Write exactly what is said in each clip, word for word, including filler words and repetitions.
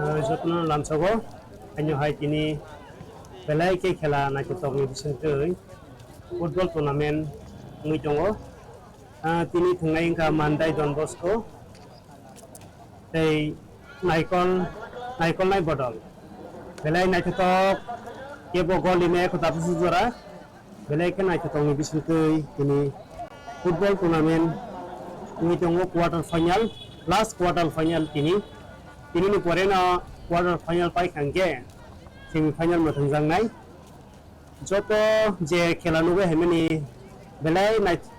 Ah, jotono lamsogo, haino hai tini belai khe khela naithothokni bisingtwi football tournament wngwi tongo. Ah, tini thwngnai wngkha Mandai Don Bosco tei Naikol, Naikolnai Bodol. Belai naithothok, kebo gol rimaya kho tabukhe jora. Belai khe naithotokni bisingtwi tini football tournament wngwi tongo quarter final, last quarter final tini. Tinini pore no quarter final paikha hwnkhe semi final mwthangjaknai. Joto je khela nugwi haimani belai nai-,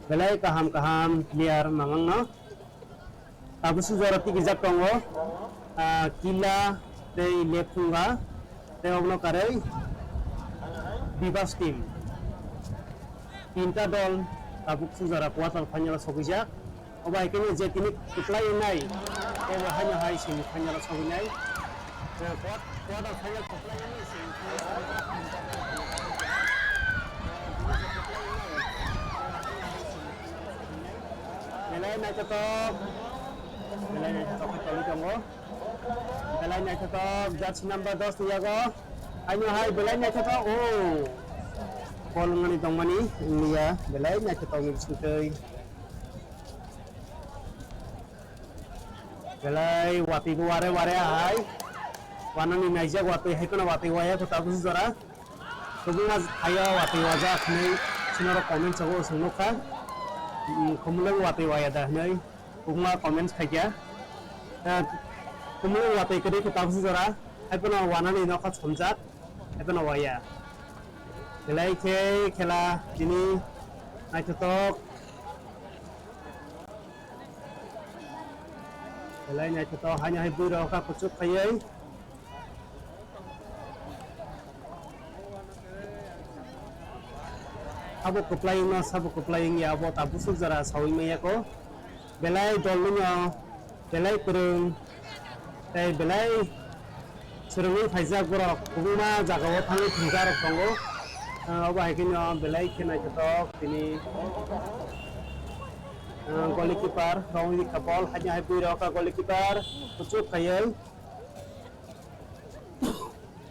belai kaham kaham player mangwngno. Tabuk sujora tikijak tongo, ah, Kila tei Lephunga tei obwno karwi Bibas team. Tinta dol tabuk sujora quarter final o sogwijak. Obo hai khe je tini kwplai wngnai, obo haino hai semi final o sogwi nai. Eh, quart-, quarter final kwplai wngnai semi final. Belai naithothok, belai naithothok khe tongwi tongo. Belai naithothok, jersey number dos ni yago. Haino hai belai naithothok, oh. Bol wngmani tongmani wngya, belai naithothok ni bisingtwi. Belai watwi bo ware ware hai. Wanani naijak watwi hai phano watwi waya kho tabuk jora. Kwbangma thaio watwi wajak hinwi chwngno comment sago chwng nukha. Hmm, khumulwng watwi waya da hinwi kwbangma comments khaikha. Eh, khumulwng watwi kwrwi kho tabuk jora. Hai phano wanani nokha chomjak. Hai phano waya. Belai khe khela tini naithothok. Belai naithothok, haino hai bwrwi rok kha kuchuk khaiwi. Abo kwplai wngno, sabo kwplai wngya, abo ta busuk jora saui manya kho. Belai dol wngno, belai kwrwng, tei belai swrwngwi phaijak borok kwbangma jagao thangwi thwngjakrok tongo. Ah, obo hai kheno belai khe naithothok tini, ah, goalkeeper rongwi rikha bol, haino hai bwrwi rok kha goalkeeper kuchuk khaiwi.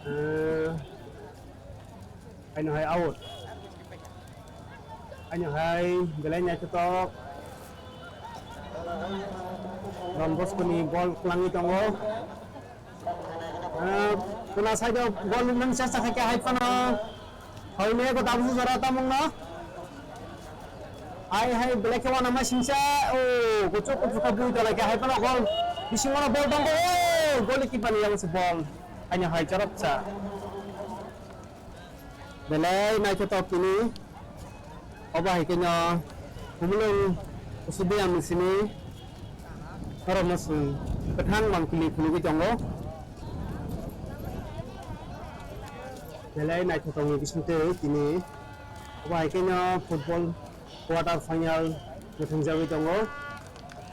Eh, haino hai out. Haino hai belai naithothok. Don Bosco ni bol kwlangwi tongo. Eh, kuna side o bol nang chesta khaikha hai phano. Hoi me ko tabuk jora tamung no. Hai hai belai khe wana ma singsa. Oh, kuchuk kuchuk khe bui dalai khe hai phano gol. Bisingo no bol tongo. Oh, goalkeeper ni yago se bol. Haino hai chorop cha. Belai naithothok tini. Obo hai kheno Khumulwng Kusudiya misini norokno chwng kwthang mangpili phunugwi tongo. Belai naithothokni bisingtwi tini obo hai kheno football quarter final mwthangjagwi tongo.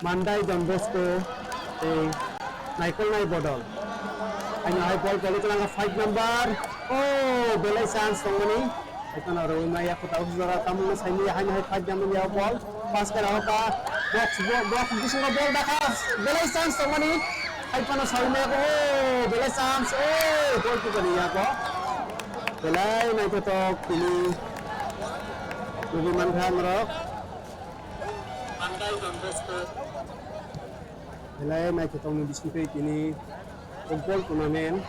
Mandai Don Bosco tei naikolnai bodol. Haino hai bol kwlwi kwlangkha five number. Oh, belai chance tongmani. Haikhe no rwui maya kwtal jora tamungno saimaya haino hai five number ya bol. Pass khe rw kha. Box, bo-, box bisingo bol dakha. Belai chance tongmani. Hai phano saui maya kho. Oh, belai chance. Oh, goalkeeper ni ya kho. Belai naithothok tini nugui mankha norok. Belai naithothokni bisingtwi tini football tournament.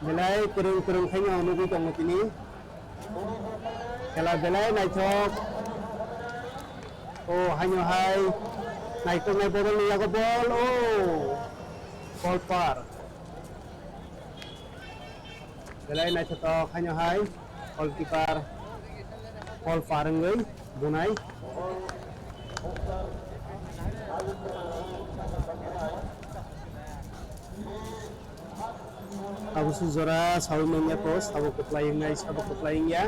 Belai kwrwng kwrwng khaino nugui tongo tini. Khela belai naithok. O haino hai naikolnai bodolni yago bol. O goalkeeper. Belai naithothok haino hai goalkeeper bol par wngwi bunai. Tabuk suk jora saui manya kho, sabo kwplai wngnai, sabo kwplai wngya.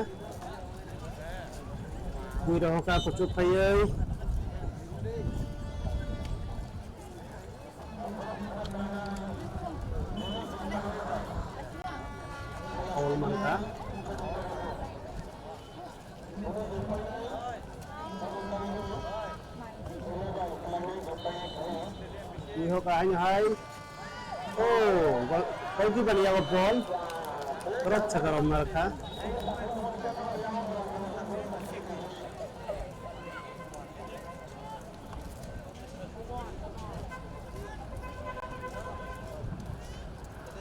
Bui rohor kha kuchuk phaiwi. Foul mankha. Miho ka haino hai. Oh, gol, goalkeeper ni yago bol. Rok saka rok narkha.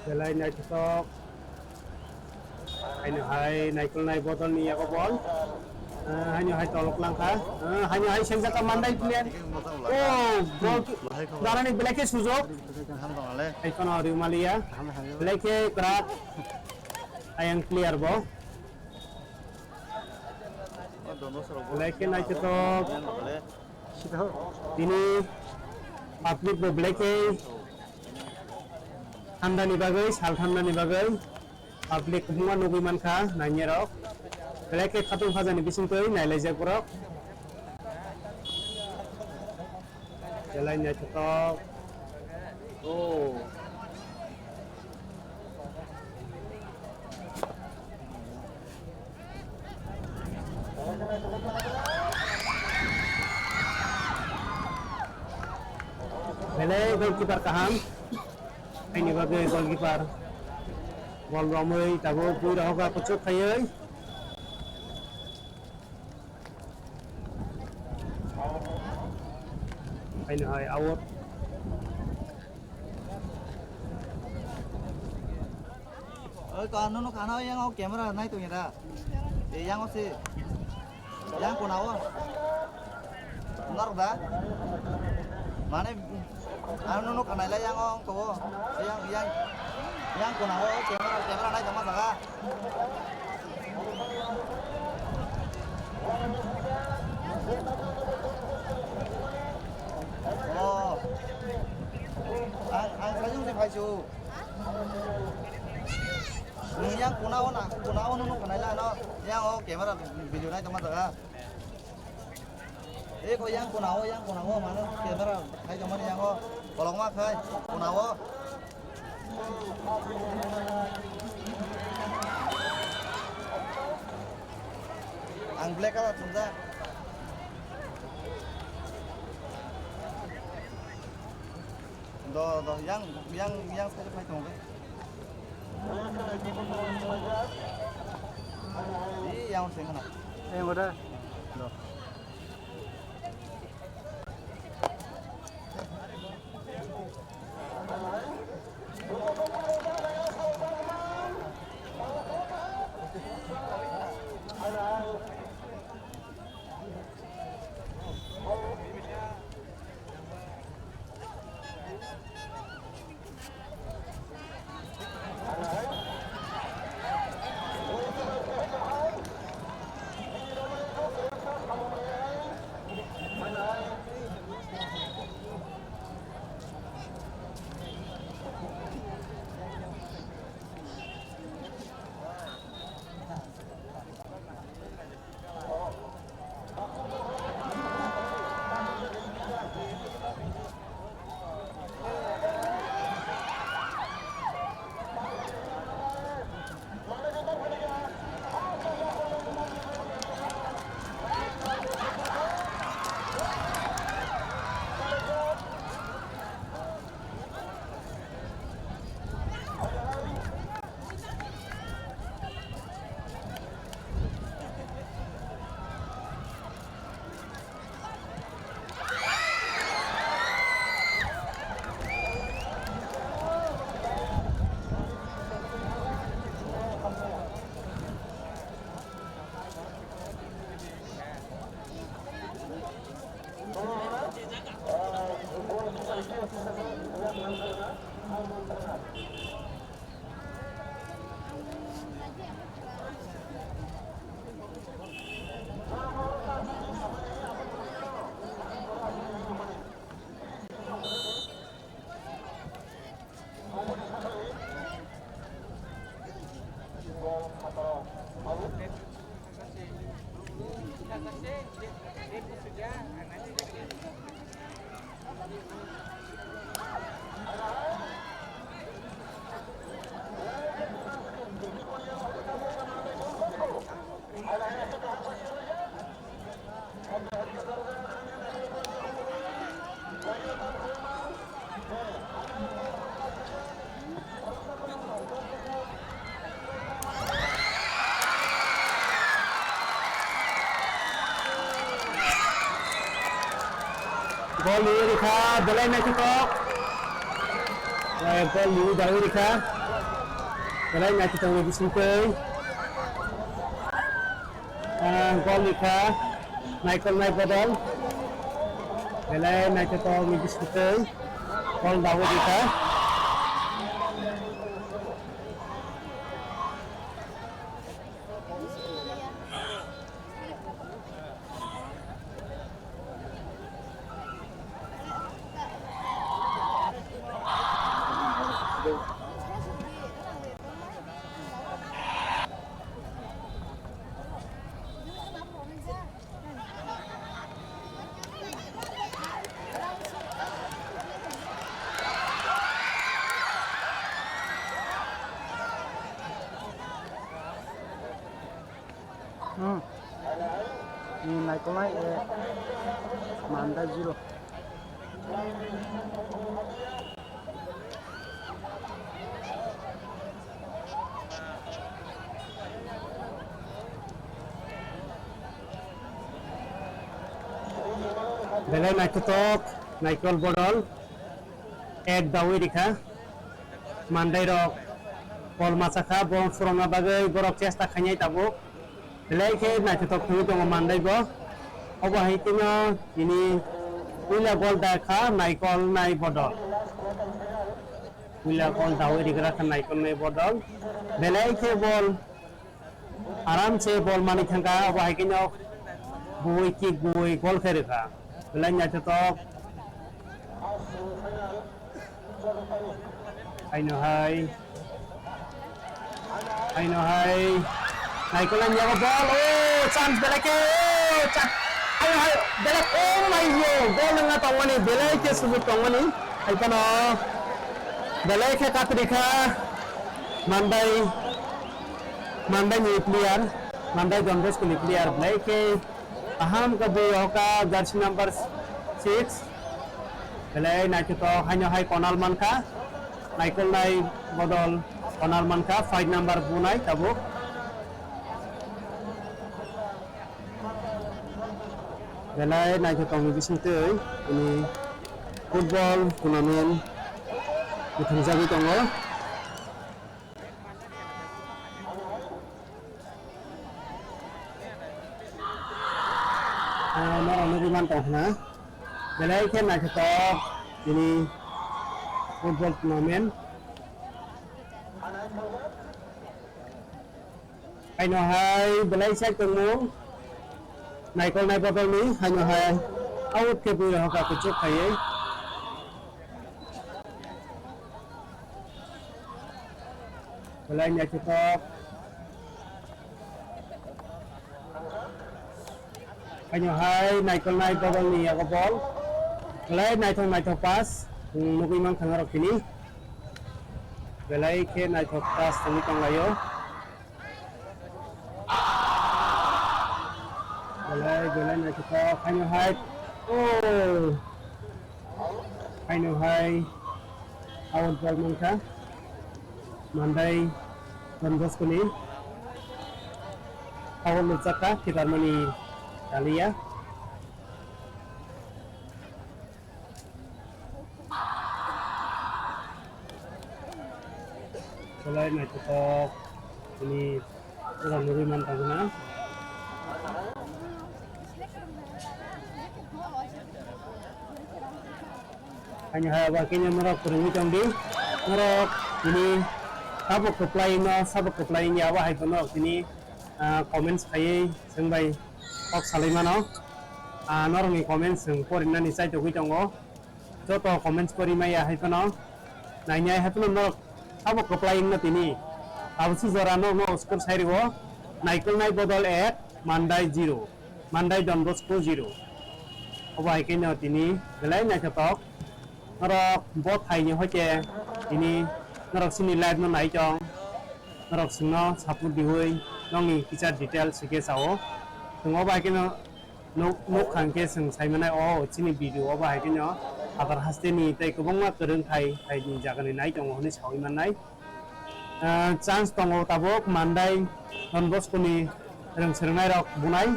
Belai naithothok. Haino hai naikolnai bodolni yago bol. Haino hai tolok langkha. Haino hai sengjak ka mandai player. Oh, gol ki-, darani belai khe sujok. Hai kono riumaliya. Belai khe kwrak. Ayang player bo. Belai khe naithothok. Tini public bo belai khe thandani bagwi, sal thandani bagwi. Public kwbangma nugwi mankha, nainai rok. Belai khe khatung khajani bisingtwi nailaijak borok. Belai naithothok. Oh. Belai goalkeeper kaham. Aini bagwi goalkeeper bol romwi tabuk bui rohoka kuchuk khaiwi. Aini hai out. Oi, ko ano no khana yang o camera nai to yara. E yang o se. Yang kona o. Norok da? Mane, ang nono khanai lai yang ong to. Yang, yang, yang kona o, camera, camera nai tongma jaga. Oh. Ang, ang sajung se phaisu. Yang kona o na, kona o nono khanai lai no. Yang o camera video nai tongma jaga. Eko yang kona o, yang kona o, mane camera khai tongmani yang o, kolokma khai, kona o. Ang black color chumjak. Do, do, yang, yang, yang side phai tongo. Ih, yang sing kana. Eh, udah. Do. Gol ni rikha, belai naithothok. Eh, gol ni dagwi rikha. Belai naithothok ni bisingtwi. Ah, gol rikha, Naikol nai bodol. Belai naithothok ni bisingtwi gol dawi rikha. Hmm. Ni naikolnai, eh, Mandai zero. Belai naithothok, naikol bodol, ek dawi rikha. Mandai rok kol masa kha, borok phurokna bagwi borok chesta khainai tabuk. Belai khe naithothok thwngwi tongo Mandai bo. Obo hai kheno tini puila gol da kha naikol nai bodol. Puila gol dawi rigra kha naikol nai bodol. Belai khe bol aram se bol mani thangkha, obo hai kheno bui kick bui gol khe rwkha. Belai naithothok. Haino hai. Haino hai. Naikol ang yago bol. Oh, chance belai khe. Oh, cha-, haino hai. Belai, oh my God. Gol wngna tongmani. Belai khe sujuk tongmani. Hai phano. Belai khe katri kha. Mandai. Mandai ni player. Mandai Don Bosco ni player. Belai khe. Kaham khe bui hoka jersey number six. Belai naithothok haino hai konal mankha. Naikolnai bodol konal mankha. Five number bunai tabuk. Belai naithothokni bisingtwi tini football tournament mwthangjagwi tongo. Ah, norok nugwi man tong khna. Belai khe naithothok tini football tournament. Haino hai belai sai tongmung. Naikol nai bodolni haino hai out khe bui rok kuchuk khaiwi. Belai naithothok. Haino hai naikolnai bodolni yago bol. Belai naithok naithok pass. Nugwi mankha norok tini. Belai khe naithok pass tongwi tonglaio. Belai, belai naithothok. Haino hai. Oh. Haino hai. Out ball mankha. Mandai Don Bosco ni. Foul luchakha, kibarmani kaliya. Belai naithothok, tini pura nugwi man tong khna. Ani hai abo khe norok kwrwngwi tong di. Norok tini sabo kwplai no, sabo kwplai ni abo hai norok tini, ah, comments khaiwi chwng bai kok salai mano. Ah, norokni comments chwng porinani chaitogwi tongo. Joto comments pori maya hai phano, nainai hai phano norok sabo kwplai wngno tini. Tabukhe jora no, no score sai rwo, Naikolnai Bodol ek, Mandai zero. Mandai Don Bosco zero. Obo hai khe no tini belai naithothok. Norok bo thaini hoite tini norok chini live no nai tong. Norok chwngno support diwi nokni kisa details hwnkhe sao. Chwng obo hai khe no nuk, nuk kha hwnkhe chwng sai mannai, o chini video obo hai khe no Agar haste ni tei kwbangma kwrwng thai, thaini jaga ni nai tongo hwnwi saui mannai. Ah, chance tongo tabuk Mandai Don Bosco ni rwng swrwngnairok bunai.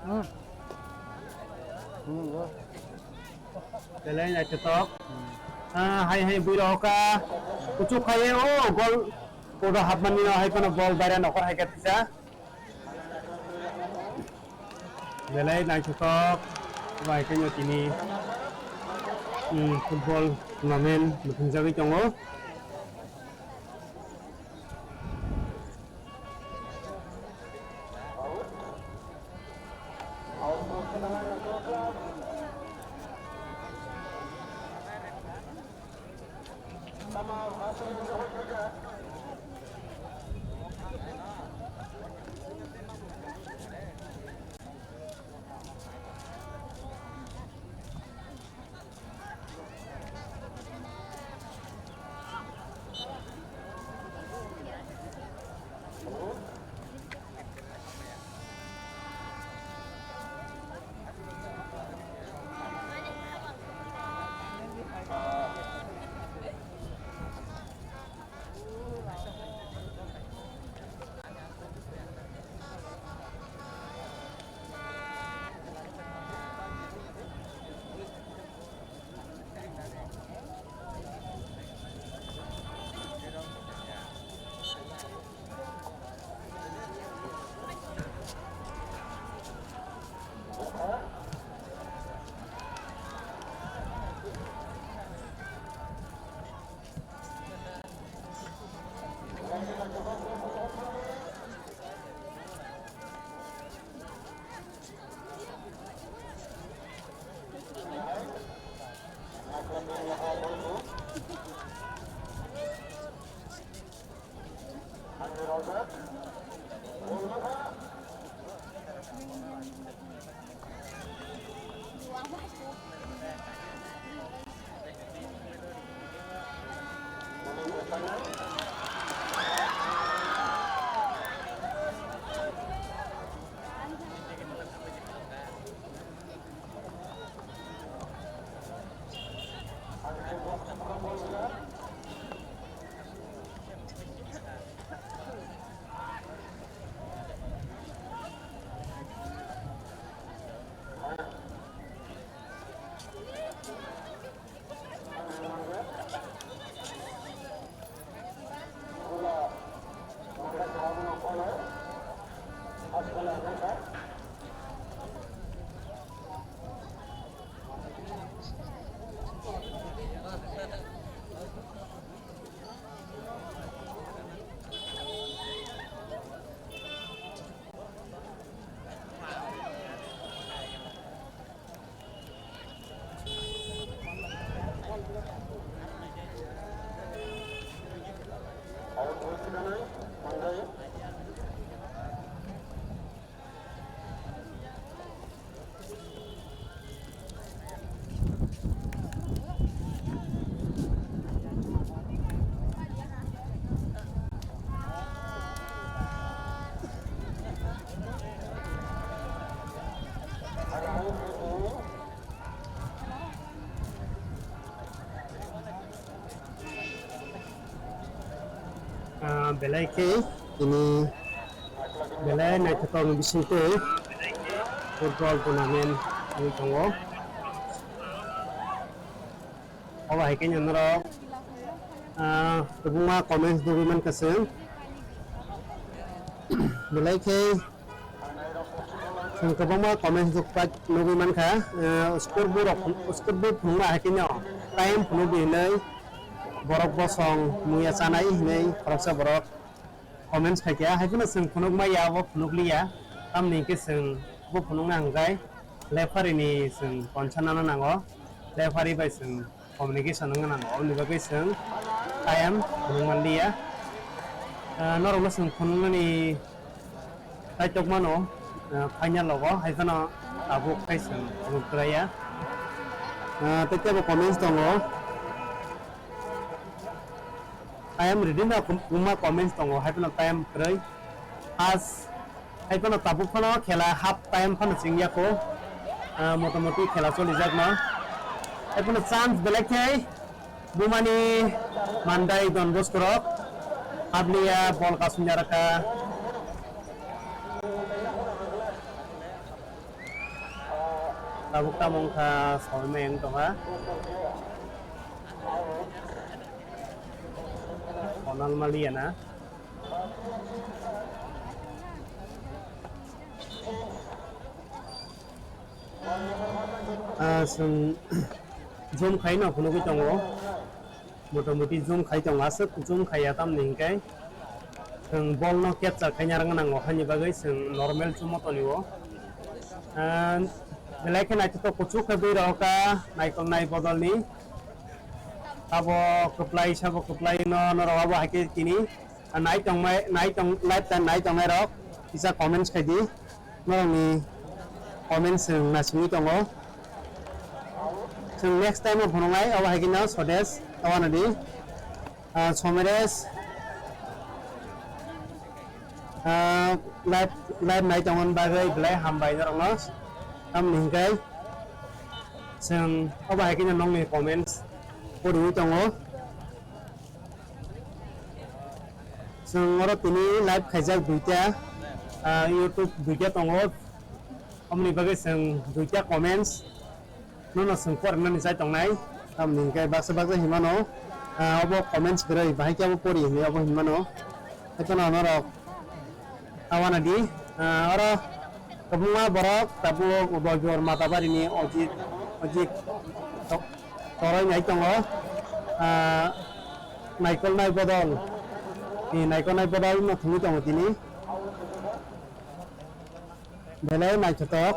Hmm. Hmm, go. Belai naithothok. Hmm. Ah, hai hai buirok ka kuchuk khai o gol kodo hapmani no hai phano bol baira nokar hai khe tisa. Belai naithothok bai khe no tini, um, football tournament muthungjagwi tongo. Ah, belai khe tini belai naithothok bisingtwi football tournament wngwi tongo. Obo hai khe norok, ah, kwbangma comments nugwi mankha chwng. Belai khe Chwng kwbangma comments nukpai, nugwi mankha, eh, scoreboard rok, scoreboard phunukma hai kheno time phunukdi hinwi borok bosong muya chanai hinwi khoroksa borok comments phaikha. Hai phano chwng phunukma ya, abo phunukliya. Tamni hinkhe chwng bo phunukna hwnkhe referee ni chwng consent nano nango. Referee bai chwng communication wngna nango, aboni bagwi chwng time phunuk manliya. Ah, norokno chwng phunuknani kaitok mano, ah, final logo, hai phano tabuk khai chwng phunuk kwraiya. Ah, tei teibo comments tongo. Time ready no kwbangma comments tongo, hai phano time kwrwi. As Hai phano tabuk phano khela half time phano chwngya kho. Ah, motamoti khela cholijakno. Hai phano chance belai khe bumani Mandai Don Bosco rok. Habliya bol kasumya rwkha. Tabuk tamo wngkha soi mayung tongkha. Konal maliya na. Ah, chwng zoom khai no phunugwi tongo. Motamoti zoom khai tongo, aswk zoom khaiya tamni hinkhe chwng ball no capture khaina rwngna nango, hani bagwi chwng normal zoom o tonio. Ah, belai khe naithotok kuchuk khe bui rok kha naikol nai bodolni. Abo kwplai sabo kwplai no norok abo hai khe tini. Nai tongmai, nai tong, live time nai tongnai rok kisa comments khai di. Norokni comments chwng naisingwi tongo. Chwng next time o phunuknai, obo hai khe no Swadesh, obo no di. Ah, Someresh, ah, live, live nai tongmani bagwi belai hambai norokno. Tamni hinkhe chwng obo hai khe no nokni comments poriwi tongo. Chwng oro tini live khaijak duita, ah, YouTube duita tongo. Omoni bagwi chwng duita comments nono chwng porinani chai tongnai. Tamni hinkhe baksa baksa hinmano, ah, obo comments kwrwi bahai khe obo pori hinwi obo hinmano. Haikheno norok Awana di, ah, oro kwbangma borok tabuk Roibor Matabarini Ojit, Ojit to-, toroi nai tongo. Ah, naikol nai bodol, ni naikol nai bodol no thungwi tongo tini. Belai naithotok.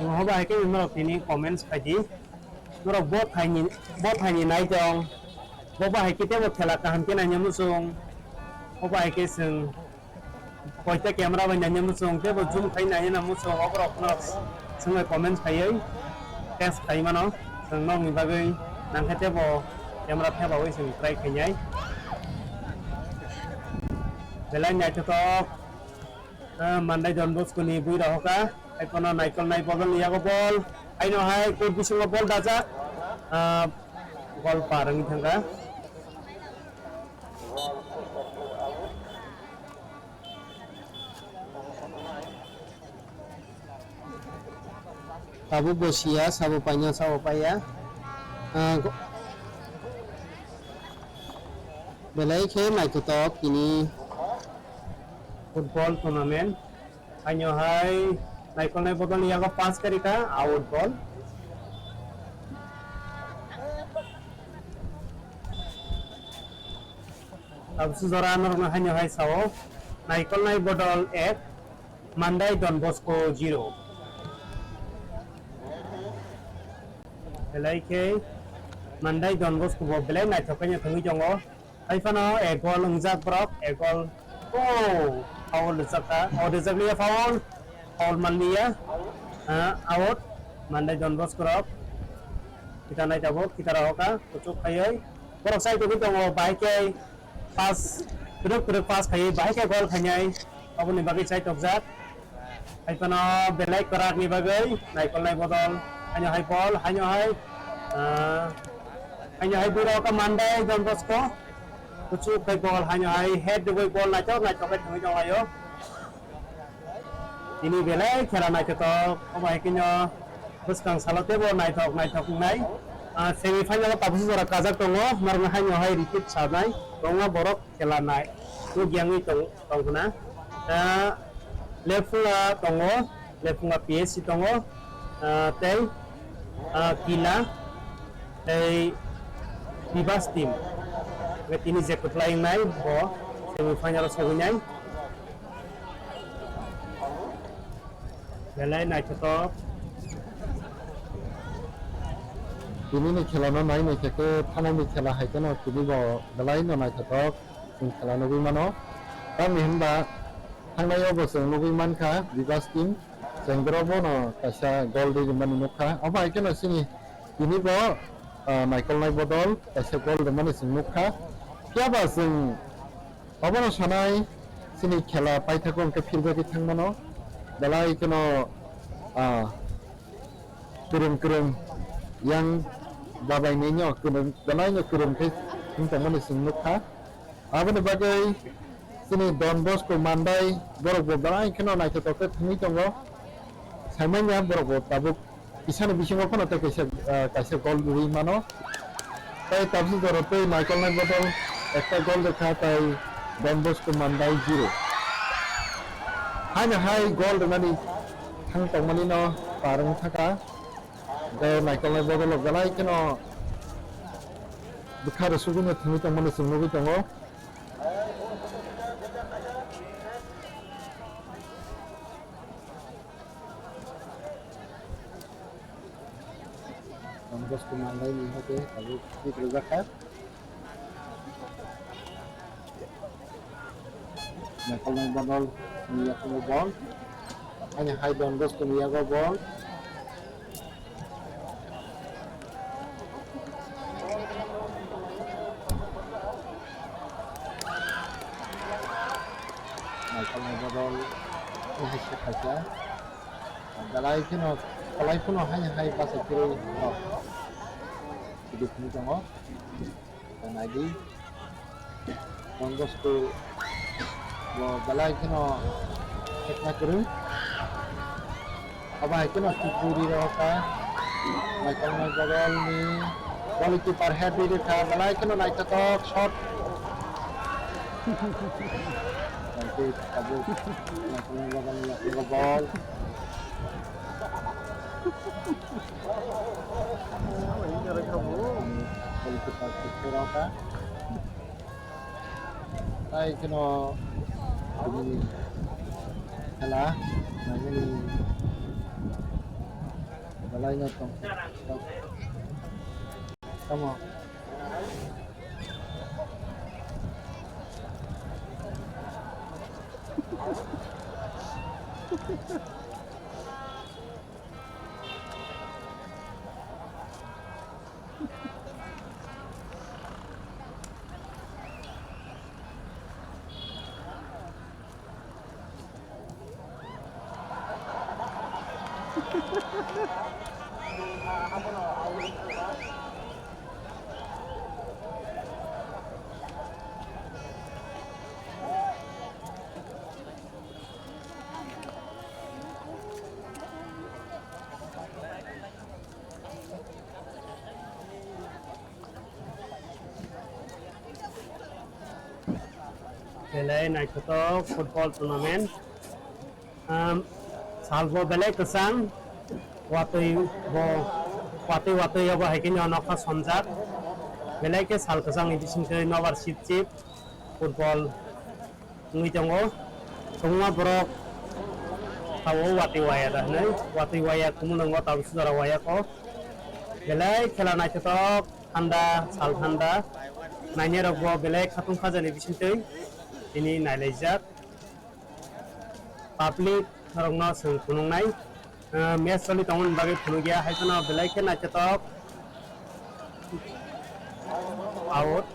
Hoba hai khe norok tini comments khai di. Norok bo thaini, bo thaini nai tong. Bo bahai khe tebo khela kaham khe naina muchung. Bo bahai khe chwng koita camera bai naina muchung, tebo zoom khai naina muchung, oborok no chwngno comments khaiwi test khai mano. Chwng nokni bagwi nangkhe tebo camera thebawi chwng try khainai. Belai naithotok, ah, Mandai Don Bosco ni bui rohoka, haiphano naikol nai bodol ni yago bol, haino hai court bisingo bol dajak, ah, gol par wngwi thangkha. Tabuk bo siya, sabo paina, sabo paiya. Ah, go-, belai khe naithotok tini football tournament. Haino hai naikolnai bodolni yago pass kari kha, out ball. Tabuk jora norokno haino hai sao, naikolnai bodol ek, Mandai Don Bosco zero. Belai khe Mandai Don Bosco bo belai naithok khe thangwi tongo. Haiphano ek gol wngjak borok, ek gol. Oh, foul rijak kha. Oh, rijak liya foul. Foul man liya. Ah, out. Mandai Don Bosco rok. Kita nai tabuk, kita rok kha. Kuchuk khaiwi. Borok sai tongwi tongo, bahai khe pass, kwrwk kwrwk pass khaiwi, bahai khe gol khainai, aboni bagwi chai tokjak. Haiphano belai kwrak ni bagwi naikolnai bodol, haino hai bol, haino hai, ah, haino hai bwrok khe Mandai Don Bosco, kuchuk khai bol, haino hai head rwui bol naithok naithok khe thwngwi tonglaio. Tini belai khela naithotok, obo hai kheno bwskang salo teibo naithok naithok wngnai. Ah, semi final o tabukhe jora kajak tongo, norokno haino hai repeat sanai, kwbangma borok khela nai, nukya wngwi tong-, tongkhna. Ah, Lephunga tongo, Lephunga P S C tongo, ah, tei, ah, Kila, tei Bibas team. Tini je kwplai wngnai, bo semi final o sogwinai. Belai naithotok. Tini ni khela no nai naikhe khe thanai ni khela hai kheno tini bo belai no naithotok chwng khela nugwi mano. Tamni hinba thangnai o bo chwng nugwi mankha Bibas team chengdoro bono kaisa gol ri rimani nukha. Obo hai kheno chini Tini bo, ah, naikolnai bodol kaisa gol rwmani chwng nukha. Phiya ba chwng obono sanai chini khela paithago hwnkhe phirbagwi thangmano. Belai kheno, ah, kwrwng kwrwng yang babainaino kwrwng, belaino kwrwng khe wng tongmani chwng nukha. Aboni bagwi chini Don Bosco Mandai borok bo belai kheno naithotok khe thwngwi tongo. Saimanya borok bo tabuk kisani bisingo phano tei kaisa, ah, kaisa gol rwui mano. Tei tabuk jora tei naikolnai bodol ekta gol rwkha tei Don Bosco Mandai zero. Haino hai gol rwnani thang tongmani no Parwng thaka, tei naikolnai bodol belai kheno bwkha rwsugwino thwngwi tongmani chwng nugwi tongo. Don Bosco manlaini hote tabuk kick rwjakha. Naikolnai bodol ni yakungo bol. Ani hai Don Bosco ni yago bol. Naikolnai bodol ni hai se khaisa. Belai kheno, belai kheno hai hai bachai kwrwi rok. Sidi phunuk tongo. Naidi. Don Bosco bo belai kheno khekna kwrwi. Abo hai kheno kick rwi rw kha. Naikolnai bodol ni goalkeeper head rwi rw kha. Belai kheno naithothok shot. Naithothok tabuk naikolnai bodol ni yakungo bol. Goalkeeper kick rw kha. Tai kheno bini khela naimani belai no tong. Tamo. Belai naithothok football tournament. Um, salbo belai kwchang, watwi bo, watwi watwi obo hai khe nokha somjak. Belai khe sal kwchangni bisingtwi nobar sip sip football wngwi tongo. Kwbangma borok tabuk watwi waya da hinwi, watwi waya kumulwngo tabuk sujara waya kho. Belai khela naithothok, thanda, sal thanda. Nainai rok bo belai khatung khajani bisingtwi tini nailaijak. Public rokno chwng phunuknai, ah, match choli tongmani bagwi phunukya, hai kheno belai khe naithothok. Out.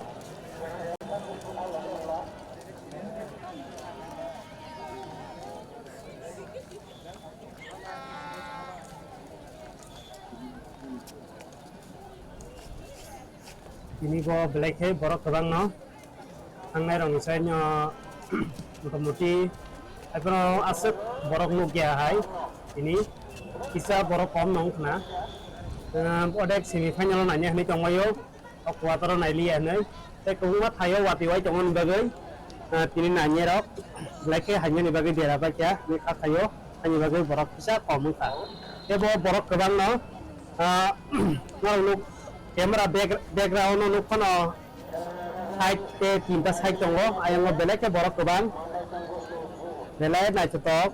Tini bo belai khe borok kwbangno thangnai rokni side no motamoti haiphano aswk borok nukya hai tini kisa borok kom no wngkhna. Ehm, odek semi final o naina hinwi tongbaio. O quarter o nailiya hinwi tei kwbangma thaio watwi wai tongmani bagwi, ah, tini nainai rok belai khe hainani bagwi dera paikha hinwi kha thaio, haini bagwi borok kisa kom wngkha. Tei bo borok kwbangno, ah, norok nuk camera back-, background o nuk phano side tei tinta side tongo, ayang o belai khe borok kwbang belai naithothok.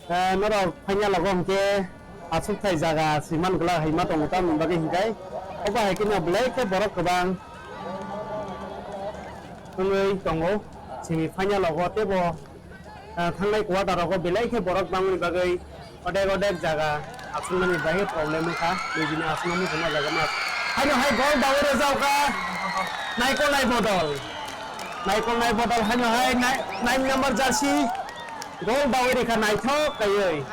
Eh, norok phaina logo hwnkhe aswk thai jaga swiman glak hai ma tongo, tamoni bagwi hwnkhe obo hai kheno belai khe borok kwbang wngwi tongo simi phaina logo, teibo, eh, thangnai quarter rogo belai khe borok bangmani bagwi odek odek jaga aswknani bagwi problem wngkha, nijini aswkno muchungma jaga ma. Haino hai gol dawi rwjaokha naikolnai bodol, naikolnai bodol haino hai nai-, nine number jersey. Gol dawi rikha naithok kaiwi.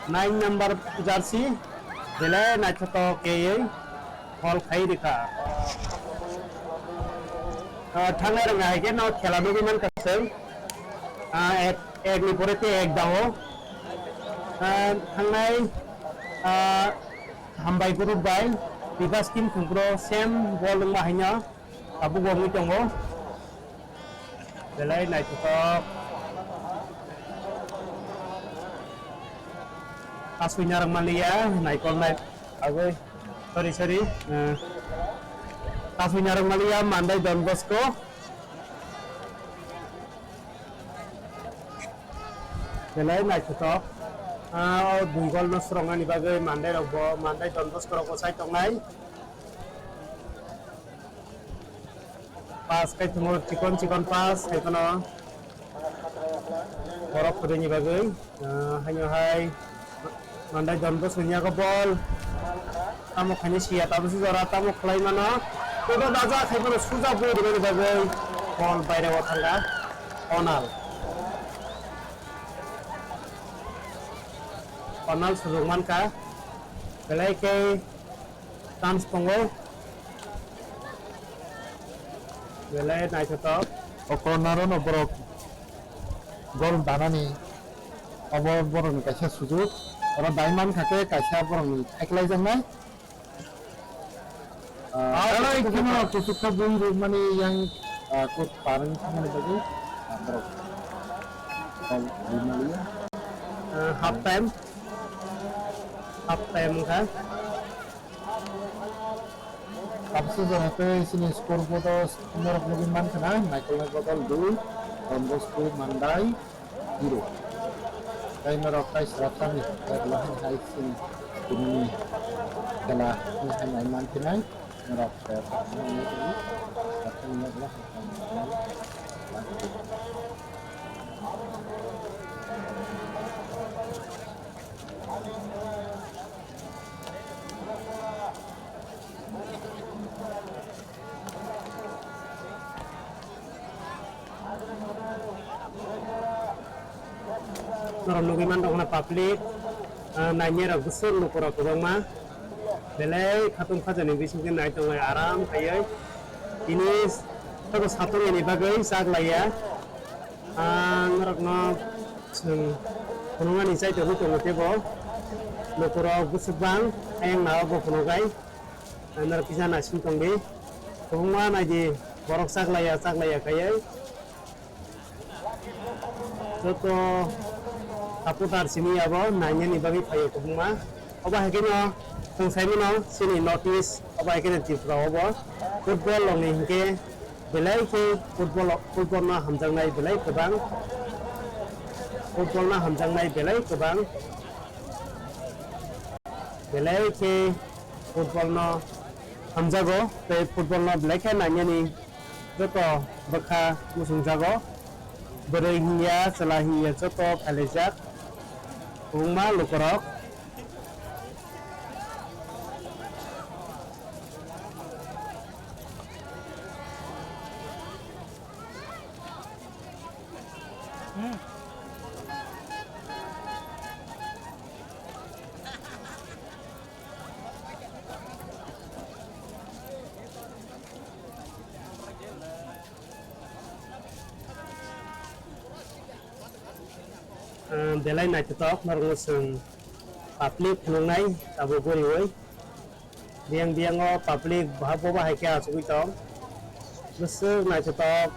Nine number jersey. Belai naithotok kaiwi gol khai rikha. Ah, thangnai rwngya hai khe no khela nugwi mankha chwng. Ah, ek, ek ni pore tei ek dao. Ah, thangnai, ah, hambai group bai Bibas team khungkro same bol wngma haino. Tabuk bo wngwi tongo. Belai naithotok. Taswi narwk manliya, naikolnai. Agoi, sorry, sorry. Eh, taswi narwk manliya, Mandai Don Bosco. Belai naithothok. Ah, o dui gol no srongmani bagwi Mandai rok bo, Mandai Don Bosco rok bo sai tongnai. Pass khai tongo, chikon chikon pass khai phano borok kwrwini bagwi, ah, haino hai Mandai Don Bosco ni yago ball. Tamo khaini siya, tabukhe jora tamo khlai mano. Kodo daja khai phano suja bui rwmani bagwi ball baire o thanga. Onal. Onal sujok mankha. Belai khe chance tongo. Belai naithothok. O corner-o no borok goal danani obo borokni kaisa sujuk. Oro dai mankha khe kaisa borokni thaiklaijaknai. Ah, belai kheno kuchuk kha bui rwmani yang, ah, kok parwng thangmani bagwi, ah, borok goal rwmaliya. Ah, half time. Half time wngkha. Tabukhe jora tei chini scoreboard-o norok nugwi mankha na, Naikolnai Bodol dui, Don Bosco Mandai zero. Tei norok tei swrapsani, tei ulo hai hai chini tinini khela wngkha nai mankhinai, norok swrapsani, swrapsani, Norok nugwi man tongkha na public, ah, nainai rok bwswk lukurok kwbangma. Belai khatung khajani bisingtwi nai tongnai aram khaiwi. Tini sabo satung yani bagwi chak laiya. Ah, norokno chwng phunuknani chaitogwi tongo teibo. Lukurok bwswk bang, ayang nao bo phunukai. Norok kisa naising tongdi. Kwbangma naidi, borok chaklaiya, chaklaiya khaiwi. Joto supporter simi abo nainani bagwi phaio kwbangma. Obo hai kheno chwng sai mano chini North East, obo hai kheno Tripura obo. Football rokni hinkhe belai khe football, football no hamjaknai belai kwbang. Football no hamjaknai belai kwbang. Belai khe football no hamjago, tei football no belai khe nainani joto bwkha muchungjago. Bwrwi hinya, chwla hinya joto phailaijak. Kwbangma lukurok. Ah, belai naithothok, norokno chwng public phunuknai tabuk guriui. Biyang biyang o public bahai bo bahai khe achugui tong. Bwswk naithothok.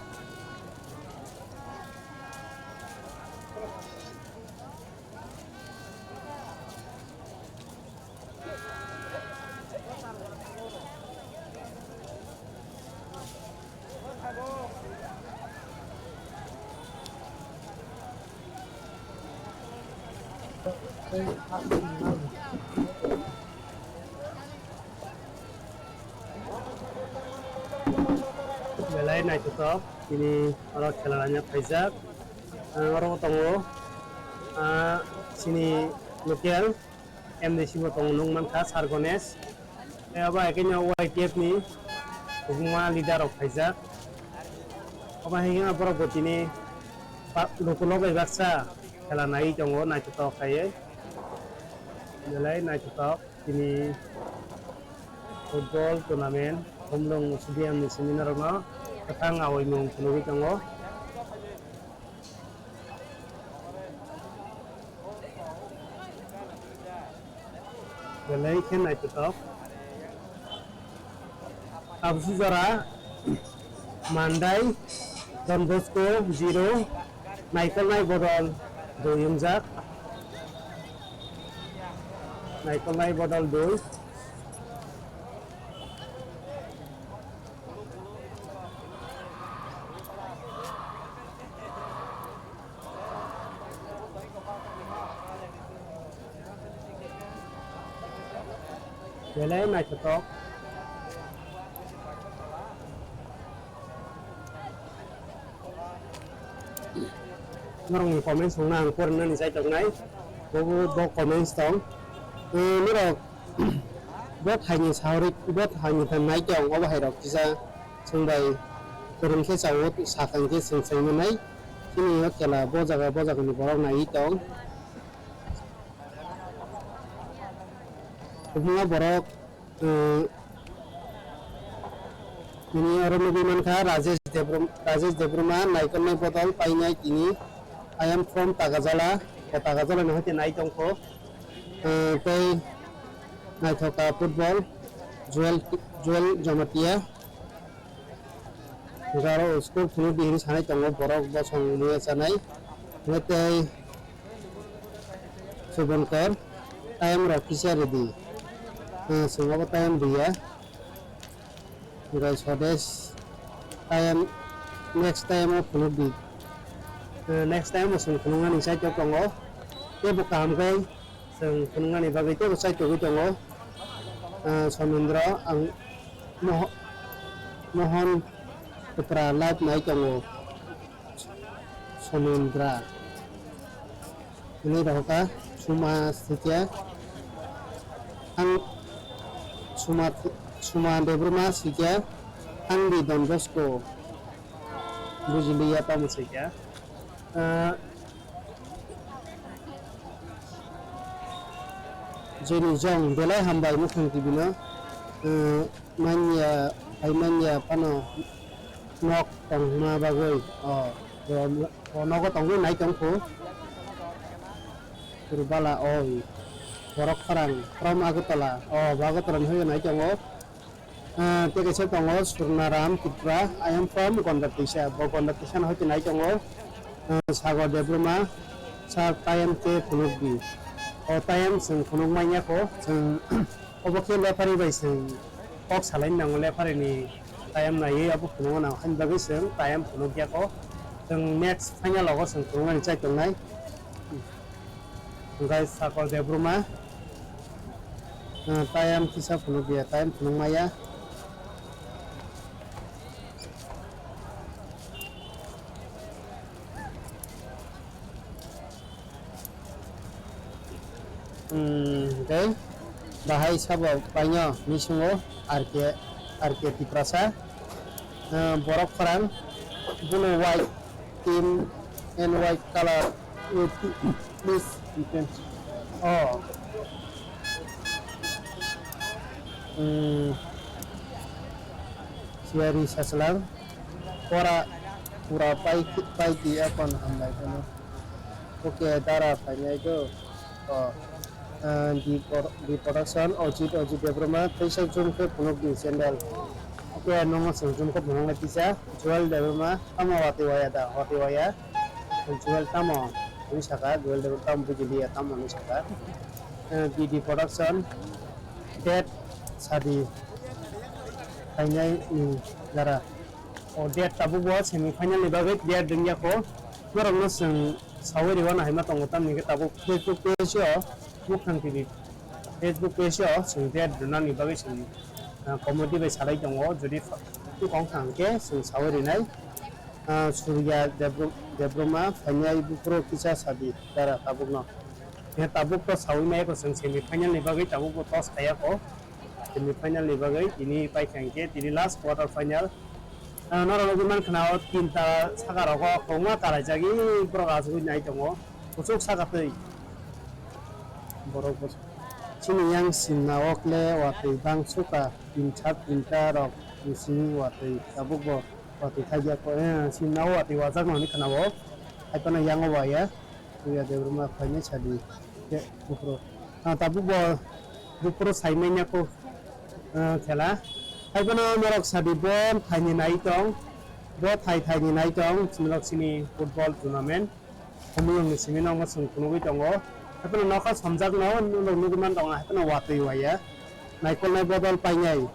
Belai naithothok, tini oro khela naina phaijak. Ah, oro tongo, ah, chini local M D C bo tongo, nukmankha Sir Ganesh. Tei abo hai khe no Y T F ni kwbangma leader rok phaijak. Obo hai khe borok bo tini ba-, luku logai baksa khela naiwi tongo, naithothok khaiwi. Belai naithothok tini football tournament, Khumlwng stadium ni simi norokno kwthang aoimung phunugwi tongo. Belai khe naithothok. Tabukhe jora Mandai, Don Bosco zero, Naikolnai Bodol dui wngjak. Naikolnai bodol dui. Belai naithothok. Norokni comments wngna ang porinani chai tongnai. Bo, bo, bo comments tong. Eh, norok bo thaini sauri, bo thaini than nai tong, obo hai rok kisa chwng bai kwrwng khe chao, sakang khe chwng chwng manai. Chini o khela bo jaga, bo jaga ni borok naiwi tong. Kubungo borok, eh, tini oro nugwi mankha Rajesh Debrum-, Rajesh Debbarma naikolnai bodol painai tini. I am from Tagajala, o Tagajala ni hoite nai tongkho. Eh, tei naithoka football, Joel, Joel Jamatia. Garo school phunukdi hinwi sanai tongo borok bosong muya chanai. Hwnkhe tei Subankar, time rok kisa rwdi. Eh, chwng obo time rwya. Hwnkhe Swadesh, time, next time o phunukdi. Eh, next time o chwng phunuknani side o tongo. Teibo kaham khe Chwng phunuknani bagwi teibo chaitugwi tongo. Ah, Somindra, ang Moho-, Mohon Kwpra live nai tongo. Somindra. Hwnwi rohorkha, Suma Sikya. Ang Suma, Suma Debbarma Sikya. Ang di Don Bosco. Bujiliya tamo Sikya. Ah, Jeni jong belai hambai mukhang tibino, eh, manya, hai manya phano nok tongma bagwi, o, o, o nogo tongwi nai tongkhu. Purbala, o, borok khorang, from Agartala, o, bo Agartala ni hoyo nai tongo. Ah, tei kaisa tongo Surnaram Tripura, I am from Gonda Teisa. Bo Gonda Teisa no hoite nai tongo. Ah, Sagar Debbarma, sir, tayam khe phunukdi. O tayam chwng phunuk manya kho, chwng obo khe referee bai chwng kok salai nango, referee ni tayam naiwi abo phunukna nang, haini bagwi chwng tayam phunuk ya kho. Chwng next final o chwng phunuknani chai tongnai. Hwnkhe Sagar Debbarma, ah, tayam kisa phunuk ya, tayam phunuk maya. Hmm, hwnkhe bahai sabo paino misingo R K, R K Tiprasa, ah, borok khorang, buno white team and white color with this defense. Oh. Hmm. Siyari sachwlang. Pora pura pai, pai di akon hambai phano. Okay, dara phainai do. Oh. Ah, di por-, di production, Ojit, Ojit Debbarma, teisa jun khe phunuk di sandal. Okay, nongo chwng jun khe phunuk na tisa, Joel Debbarma, tamo watwi waya da, watwi waya. Joel tamo, hwnwi saka, Joel Debbarma tamo bujiliya, tamo hwnwi saka. Eh, B D Production, date sadi phainai ni jara. O date tabuk bo semi final ni bagwi clear wngya kho. Norokno chwng saui rwna hai ma tongo, tamni hwnkhe tabuk Facebook page o, Mukhang T V Facebook page o chwng date rwnani bagwi chwng, ah, committee bai salai tongo. Jodi fa-, tongkha hwnkhe chwng saui rwnai. Ah, Surya Debro-, Debbarma phainai buphuru kisa sadi dara tabukno. Khe tabuk to saui maya kho chwng semi final ni bagwi tabuk bo toss khaiya kho. Semi final ni bagwi tini paikha hwnkhe tini last quarter final. Ah, norok nugwi mankha na o tinta saka rogo kwbangma kalaijagwi borok achugwi nai tongo. Kuchuk saka twi. Borok bo chini yang simna o kle watwi bang suka tinsa tinta rok bising watwi tabuk bo watwi thaijakgo, eh, simna o watwi wajakno hinwi khna o. Haiphano yang o waya. Surya Debbarma phainai sadi khe buphuru. Ah, tabuk bo buphuru sai manya kho, ah, khela. Haiphano norok sadi bo thaini nai tong, bo thai thaini nai tong, norok sini football tournament. Khumulwng ni simi no chwng phunugwi tongo. Haphano nokha somjakno norok nugwi man tongo, haphano watwi waya. Naikolnai bodol painai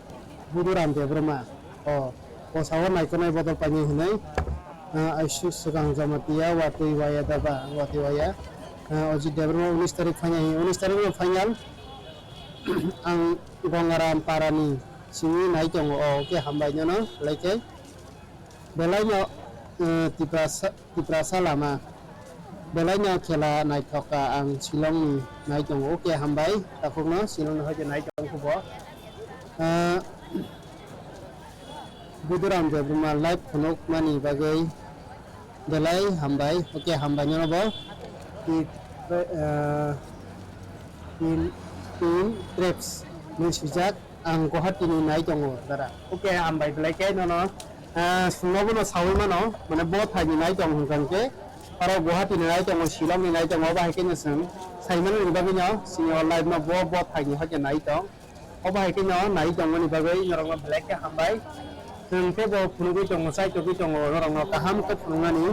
Buduram Debbarma. O, o sao naikolnai bodol painai hinwi, ah, Aisuk Swkang Jamatia watwi waya daba, watwi waya. Ah, Ajit Debbarma unis tarik phainai, unis tarik no final. Ang Gongaram Parani simi nai tongo, o, khe hambai nono, belai khe. Belai no, eh, Tiprasa, Tiprasa lama. Belai no khela naithok ka ang Shillong ni nai tongo. Okay, hambai. Takhuk no Shillong ni hoite nai tong khubo. Eh, Buduram Debbarma live phunuk mani bagwi belai hambai. Okay, hambai no bo. Ti, eh, tin, tin trips. Nung sijak. Ang Guwahati ni nai tongo, dara. Okay, hambai belai khe nono, ah, chwngno bono saui mano, mane bo thai ni nai tong hwnkha hwnkhe, aro Guwahati ni nai tongo, Shillong ni nai tongo, obo hai khe no chwng sai mano ni bagwi no, chini o live no bo, bo thai ni hoite nai tong. Obo hai khe no nai tongmani bagwi norok no belai khe hambai. Chwng tei bo phunugwi tongo, chai togwi tongo, norok no kaham khe phunuknani.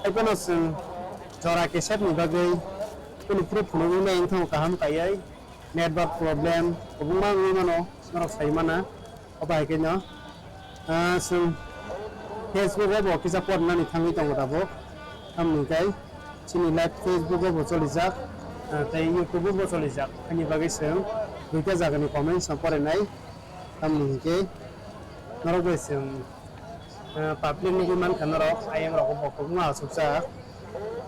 Tei bono chwng jora kesep ni bagwi kunu phuru phunugwi nai wngthango kaham kaiwi. Network problem kwbangma wngwi mano, norok sai mana. Obo hai khe no, ah, chwng Facebook o bo kisa pornani thangwi tongo tabuk. Tamni hwnkhe chini live Facebook o bo cholijak, ah, tei YouTube o bo cholijak. Haini bagwi chwng duita jagani comments no porinai. Tamni hwnkhe norok bai chwng, ah, public nugwi mankha norok, ayang rok bo kwbangma achukjak.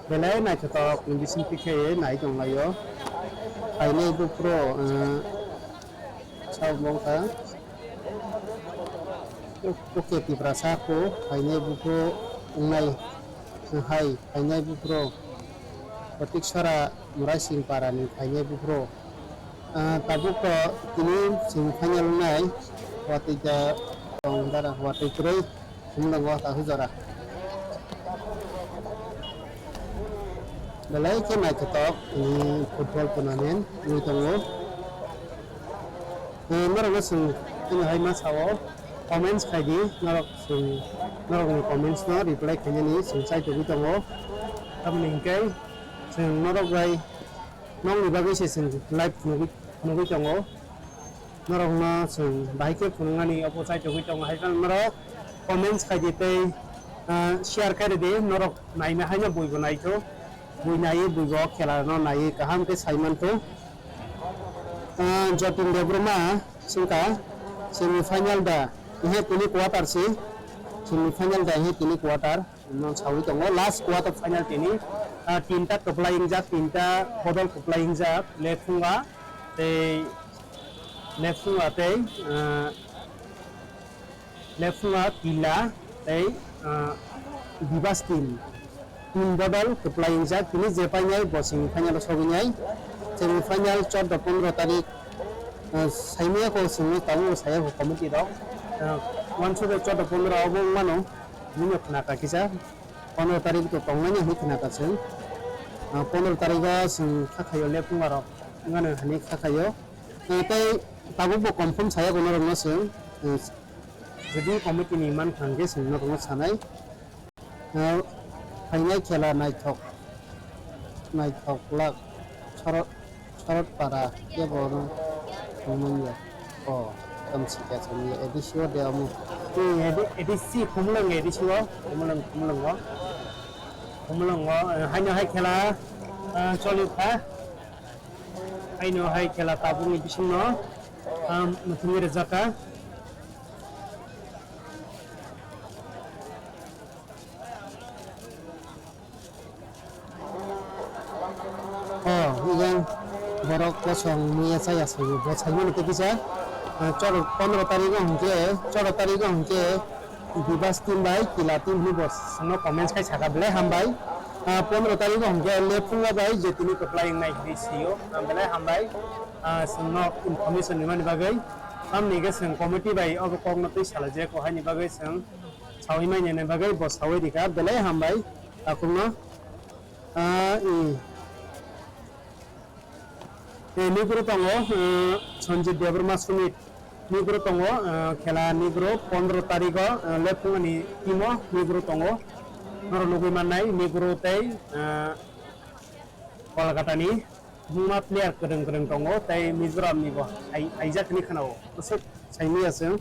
Belai naithotok ni bising tikhe nai tonglaio. Phainai buphuru, ah, Sao wngkha. Oke, Tiprasa kho phainai buphuru wngnai, hai phainai buphuru Protiksora Muraising Para ni phainai buphuru. Ah, tabuk to tini semi final wngnai, watwi da tong dara, watwi kwrwi. Khumulwngo tahu jora. Belai khe naithotok, mm, football tournament wngwi tongo. Eh, norokno chwng, chwng hai ma sao, comments khai di, norok chwng, norokni comments no reply khainani chwng chai togwi tongo. Tamoni hwnkhe chwng norok bai Nokni bagwi se chwng live phunugwi, phunugwi tongo. Norokno chwng bahai khe phunuknani obo chai togwi tongo. Hai phano norok comments khai di tei, ah, share khai rwdi. Norok naina haino buibo naitho. Bui naiwi buibo khela no naiwi kaham khe sai mantho. Ah, Jatin Debbarma swngkha semi final da? Ehe tini quarter se. Semi final da ehe tini quarter. Nwng saui tongo, last quarter final tini, ah, tinta kwplai wngjak, tinta bodol kwplai wngjak, Lephunga tei, Lephunga tei, ah, Lephunga, Kila tei, ah, Bibas team. Team bodol kwplai wngjak, tini je painai bo semi final o sogwinai. Semi final chordo pondro tarik, ah, saimaya kho chwngno tabuk saya kho committee rok. Ah, wansukhe chordo pondro obo wngmano. Bini khna kha kisa pondro tarik to tongnai hinwi khna kha chwng. Ah, pondro tarik o chwng kha khaio le phunga rok wngmano hinwi kha khaio. Ah, tei tabuk bo confirm saya kono rok no chwng, ah, jodi committee ni man kha hwnkhe chwng norok no sanai. Ah, phainai khela naithok, naithok lak chorot. Chorot para kebo no tongmani ya. O, tamsi khe chwng ya A D C o de omo. Hmm, A D C Khumulwng, A D C o, Khumulwng, Khumulwng o. Khumulwng o, eh, haino hai khela, eh, choli kha. Haino hai khela tabukni bisingno, ah, muthungwi rwjak kha. O, yang borok kosong muya chaya sayo, bo saimano tei kisa, ah, choro pondro tarigo hwnkhe, choro tarigo hwnkhe, Bibas team bai Kila team hinwi bo chwngno comments khai saka belai hambai. Ah, pondro tarigo hwnkhe Lephunga bai je tini kwplai wngnai hinwi sio, ah, belai hambai. Ah, chwngno information rimani bagwi, tamni hwnkhe chwng committee bai obo kokno twi salai jaya kho haini bagwi chwng saui manya ni bagwi bo saui rikha, belai hambai takhukno. Ah, i. Eh, nugro tongo, eh, Sanjit Debbarma Sumit. Nugro tongo, eh, khela nugro pondro tarigo, eh, Lephungani team o nugro tongo. Norok nugwi mannai nugro tei, eh, Kolkata ni. Kwbangma player kwrwng kwrwng tongo, tei Mizoram ni bo hai, haijak hinwi khwnao. Bwswk saimanya chwng.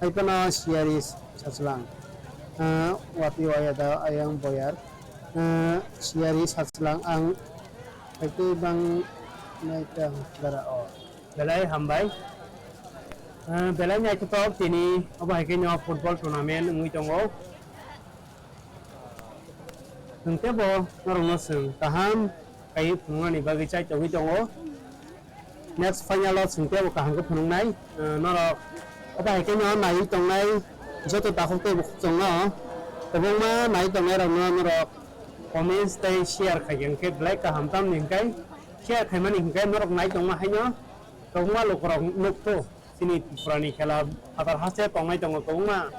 Hai phano Siyari Sachwlang. Ah, watwi waya da ayang boyar. Ah, Siyari Sachwlang ang hai tei bang nai ta dara o. Belai hambai. Ah, belai naithothok tini obo hai khe no football tournament wngwi tongo. Chwng teibo norokno chwng kaham kaiwi phunuknani bagwi chai tongwi tongo. Next final o chwng teibo kaham khe phunuknai. Ah, norok obo hai khe no naiwi tongnai joto takhuk tei bukhuk chwngno kwbangma naiwi tongnai rokno norok comments tei share khai khe belai kaham tamni hwnkhe share khaimani hwnkhe norok nai tongma haino kwbangma lukurok nukgo. Chini Tripura ni khela phatar haste tongnai tongo kwbangma.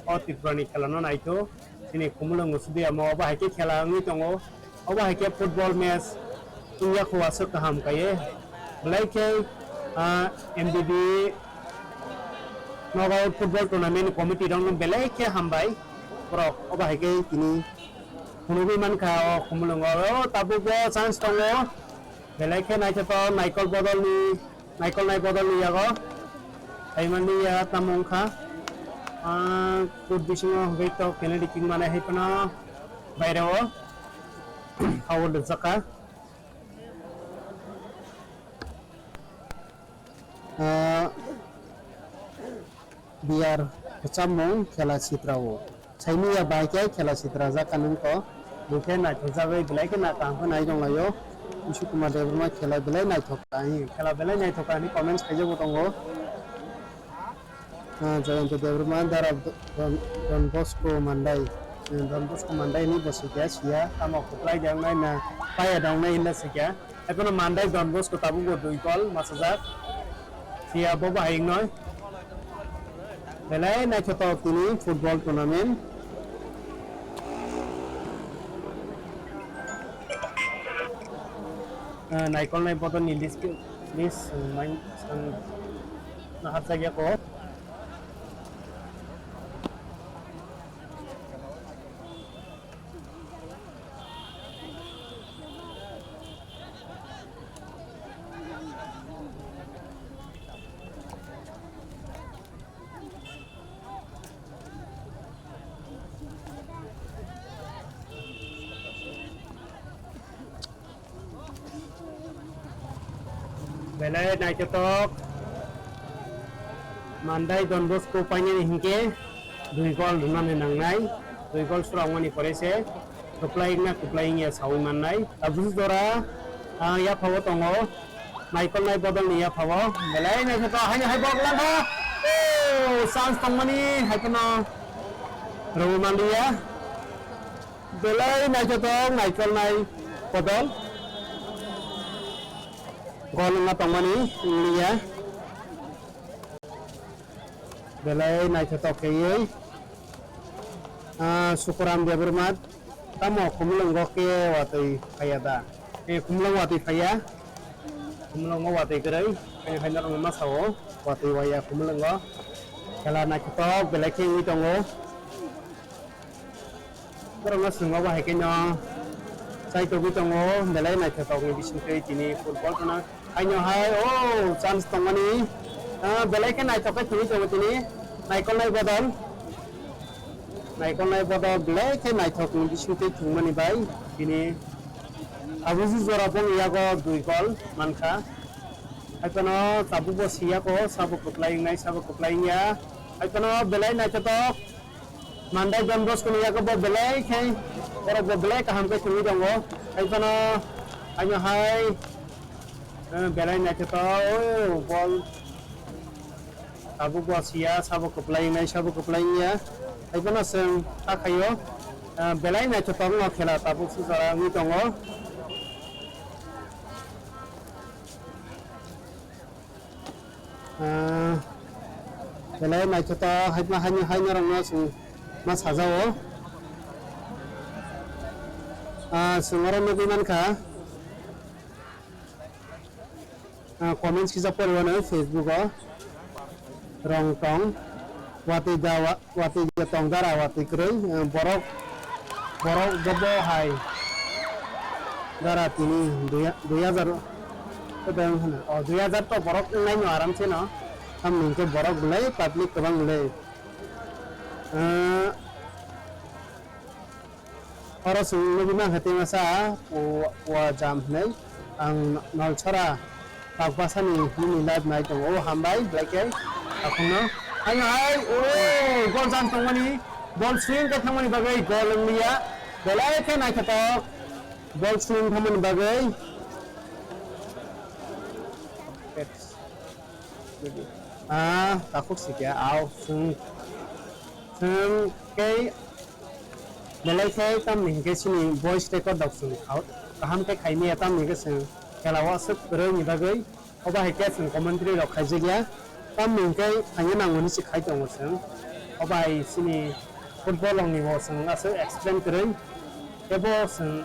O Tripura ni khela no naitho. Chini Khumulwngo Sudiamo obo hai khe khela wngwi tongo. Obo hai khe football match wngya kho aswk kaham kaiye. Belai khe, ah, M D B knockout football tournament committee rokno belai khe hambai. Borok obo hai khe tini phunugwi mankha o Khumulwngo. O tabukbo chance tongo. Belai khe naithothok naikol bodolni Naikolnai bodolni yago phaimani ya tamo wngkha. Ah, kut bisingo hwnkhe tok penalty kick manai hai phano baireo foul rwjakha. Ah, biyar kwcham mung khela sitra o. Saimanya bai khe khela sitra jak kanung ko. Bo khe naithok jagwi belai khe na kaham khe nai tong laio. Bisu Kumar Debbarma khela belai naithok ka hi. Khela belai naithok ka hwnwi comments khaijak bo tongo. Ah, Jayanta Debbarma dara Don, Don Bosco Mandai. Eh, Don Bosco Mandai ni bo sikya siya. Tamo kwplai de wngnai na paya de wngnai hinna sikya. Ekheno Mandai Don Bosco tabukbo dui gol masajak. Phiya bo bahai wngnoi. Belai naithothok tini football tournament. Ah, naikolnai bodolni list, list, ah, main, ah, naharjak ya kok. Belai naithothok. Mandai Don Bosco painani hinkhe dui gol rwnani nangnai. Dui gol swrangmani pore se kwplai wngna kwplai wngya saui mannai. Tabuk jora, ah, yaphao tongo. Naikolnai bodolni yaphao. Belai naithothok haino hai bok langkha. Oh, chance tongmani hai kheno rwui manliya. Belai naithothok naikolnai bodol. Gol wngna tongmani wngya. Belai naithothok khe ei. Ah, Sukuram Debbarma tamo Khumulwngo khe watwi phaiya da? Eh, Khumulwng watwi phaiya. Khumulwngo watwi kwrwi. Haino haino rwngma sao watwi waiya Khumulwngo. Khela naithothok belai khe wngwi tongo. Borokno chwng obo hai khe no chai togwi tongo, belai naithotokni bisingtwi tini football kheno. Haino hai, o chance tongmani, ah, belai khe naithok khe thwngwi tongo tini naikolnai bodol. Naikolnai bodol belai khe naithokni bisingtwi thwngmani bai tini tabukjwk jora boni yago dui gol mankha. Hai phano tabukbo siyako, sabo kwplai wngnai, sabo kwplai wngya. Hai phano belai naithotok. Mandai Don Bosco ni yago bo belai khe, borok bo belai kaham khe thwngwi tongo. Hai phano, haino hai, eh, belai naithotok, o bol. Tabuk bo siya, sabo kwplai wngnai, sabo kwplai wngya. Hai phano chwng ta khaio, eh, belai naithotok no khela tabuk sujara wngwi tongo. Ah, belai naithotok haino, haino, haino rokno chwng ma sajao. Ah, chwng oro nugwi mankha. Ah, comments kisa poriwano Facebook o. Rong tong. Watwi da wa-, watwi da tong dara watwi kwrwi, eh, borok, borok bo, bo hai dara tini dui, dui hajar Deng hwno. O, dui hajar to borok wngnai no aram se no. Tamni hwnkhe borok belai public kwbang belai. Ah, oro chwng nugwi mankha tei masa o, o jam hwnwi. Ang Nolsora Bakbasani nini live nai tongo. O, hambai belai khe. Takhukno. Ang hai, o, gol jam tongmani. Bol swing khe thangmani bagwi gol wngliya. Belai khe naithotok. Bol swing thangmani bagwi. Ah, takhuk sikya, au, chwng, chwng kei belai khe tamni hwnkhe chini voice record rok chwng kaham khe khaimaya, tamni hwnkhe chwng khela o aswk kwrwini bagwi, obo hai khe chwng commentary rok khaijakya, tamni hwnkhe khaina nango hwnwi se khai tongo chwng, obo hai chini football rokni bo chwng aswk explain kwrwi, tebo chwng,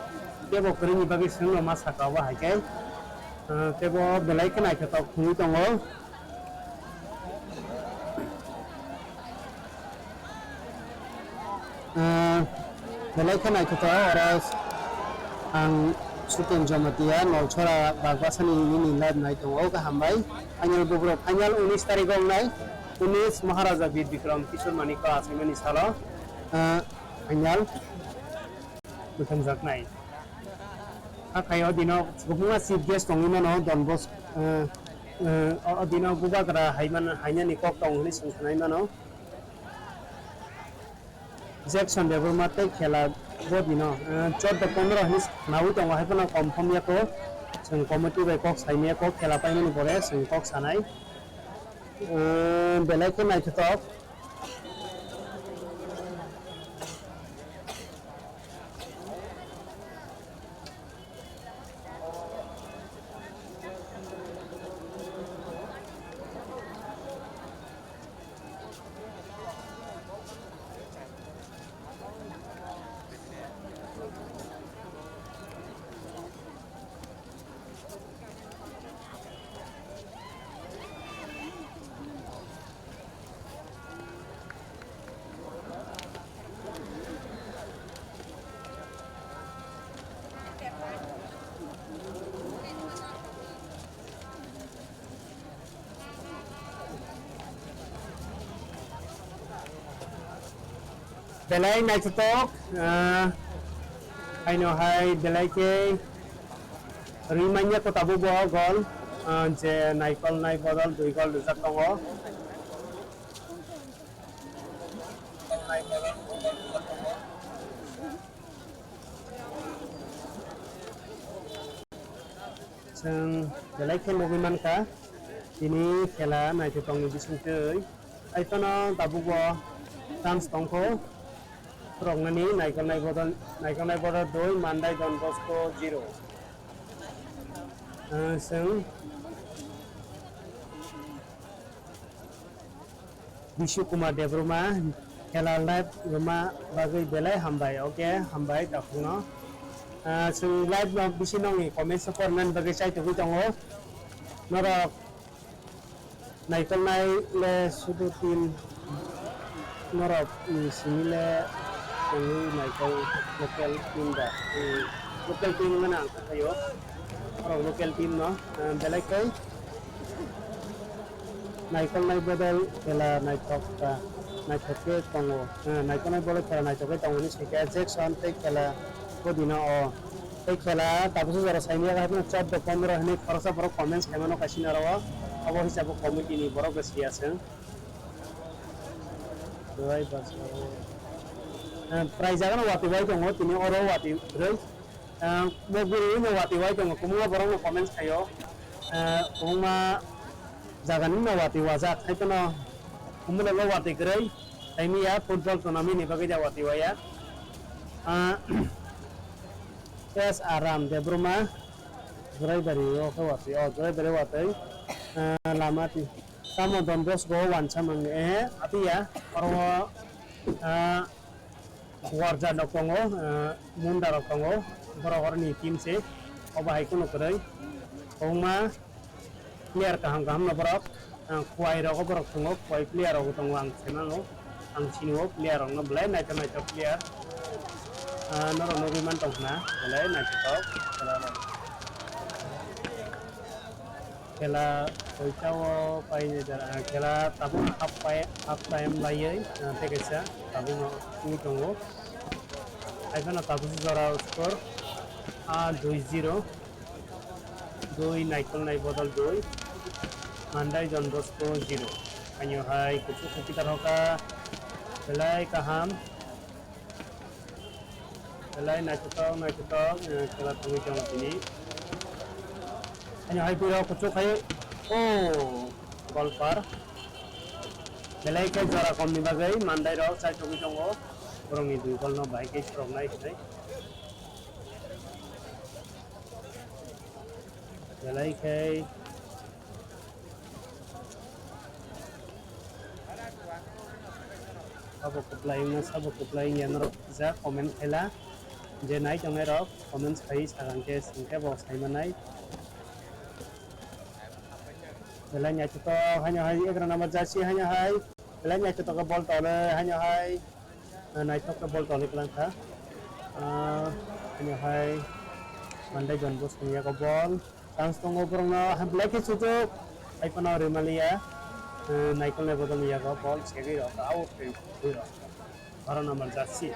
tebo kwrwini bagwi chwngno ma saka obo hai khe, ah, tebo belai khe naithotok wngwi tongo. Ah, belai khe naithotok, oro ang Suken Jamatia, Nolsora Bagbasani nini live nai tongo, o khe hambai. Final bubrok, final unis tarikh o wngnai, unis Maharaja Bir Bikram Kishore Manikya achaimani salo, ah, final. Mwthangjaknai. Hakhai o dino kwbangma chief guest tongwi mano, Don Bosco, eh, eh, o, o dino bubagra hai man-, hainani kok tong hwnwi chwng khnai mano. Jackson Debbarma tei khela bo dino, eh, chordo pondro hwnwi khnaui tongo, hai phano confirm ya kho. Chwng committee bai kok saimaya kho, khela paimani pore chwng kok sanai. Eh, belai khe naithotok. Belai naithotok, ah, haino hai belai khe rwi manya kho tabuk bo gol, ah, je naikol nai bodol dui gol rijak tongo. Chwng belai khe nugwi mankha, tini khela naithothokni bisingtwi. Haiphano tabukbo chance tongkho, khoroknani naikolnai bodol, naikolnai bodol dui, Mandai Don Bosco zero. Ah, chwng Bishu Kumar Debbarma, khela live rwma bagwi belai hambai. Oke, hambai takhukno. Ah, chwng live no bisi nokni comments o pornani bagwi chaitugwi tongo. Norok naikolnai le sudu team, norok ni simi le tongwi naikol local team da. Local team wngmano ang sakhaio. Norok local team no, ah, belai khe naikolnai bodol khela naithok kha, naithok khe tongo. Eh, naikolnai bodol khela naithok khe tongo hinwi saikha Jackson tei khela bodino o. Tei khela tabuksa jora saimaya khe haino chordo pondro hinwi khoroksa borok comments khaimano kaisa naro o. Obo hisabo committee ni borok rok siya chwng. Dubai bus o. Eh, prai jaga no watwi bai tongo, tini oro watwi rwi. Ah, bo guriwi no watwi wai tongo, kwbangma borok no comments khaio. Ah, kwbangma jaga ni no watwi wajak, hai phano Umulelo watwi kwrwi, taimiya football tournament ni bagwi da watwi waya. Ah, S Aram Debbarma, Joraibari o khe watwi, o Joraibari watwi, ah, lama twi, tamo Don Bosco o wansa mangni, eh, apiya, oro, ah, Warja rok tongo, eh, Munda rok tongo, borok oroni team se, obo hai kheno kwrwi. Kwbangma player kaham kaham no borok, eh, Khwai rogo borok tongo, Khwai player rok tongo ang se mango, ang sini o player rok no belai naithok naithok player, eh, norok nugwi man tong khna belai naithotok. Khela koitao painai jora, khela tabuk half pai-, half time laiwi, ah, tei kaisa tabukno twi tongo. Haiphano tabuk jora score, ah, dui zero, dui Naikolnai Bodol dui, Mandai Don Bosco zero. Haino hai kuchuk kukitar hoka, belai kaham. Belai naithotok, naithotok, eh, khela thangwi tongo tini. Ani hai pura kuchuk hai, oh, golpar. Belai khe jora komni bagwi Mandai rok chai tongwi tongo. Borokni dui golno bahai khe khoroknai hinwi. Belai khe Sabo kwplai wngna, sabo kwplai wngya norok kisa comment khaila. Je nai tongnai rok comment khai sagang khe sing khe bo sai manai. Belai naithotok haino hai egra number jersey haino hai. Belai naithotok ball tole haino hai. Naithok khe ball tole kwlang kha. Ah, haino hai Mandai Don Bosco ni yago ball. Chance tongo borokno, belai khe sujuk, hai phano rwmaliya, eh, Naikolnai Bodolni yago ball segwi rok, out khe rok, baro number jersey.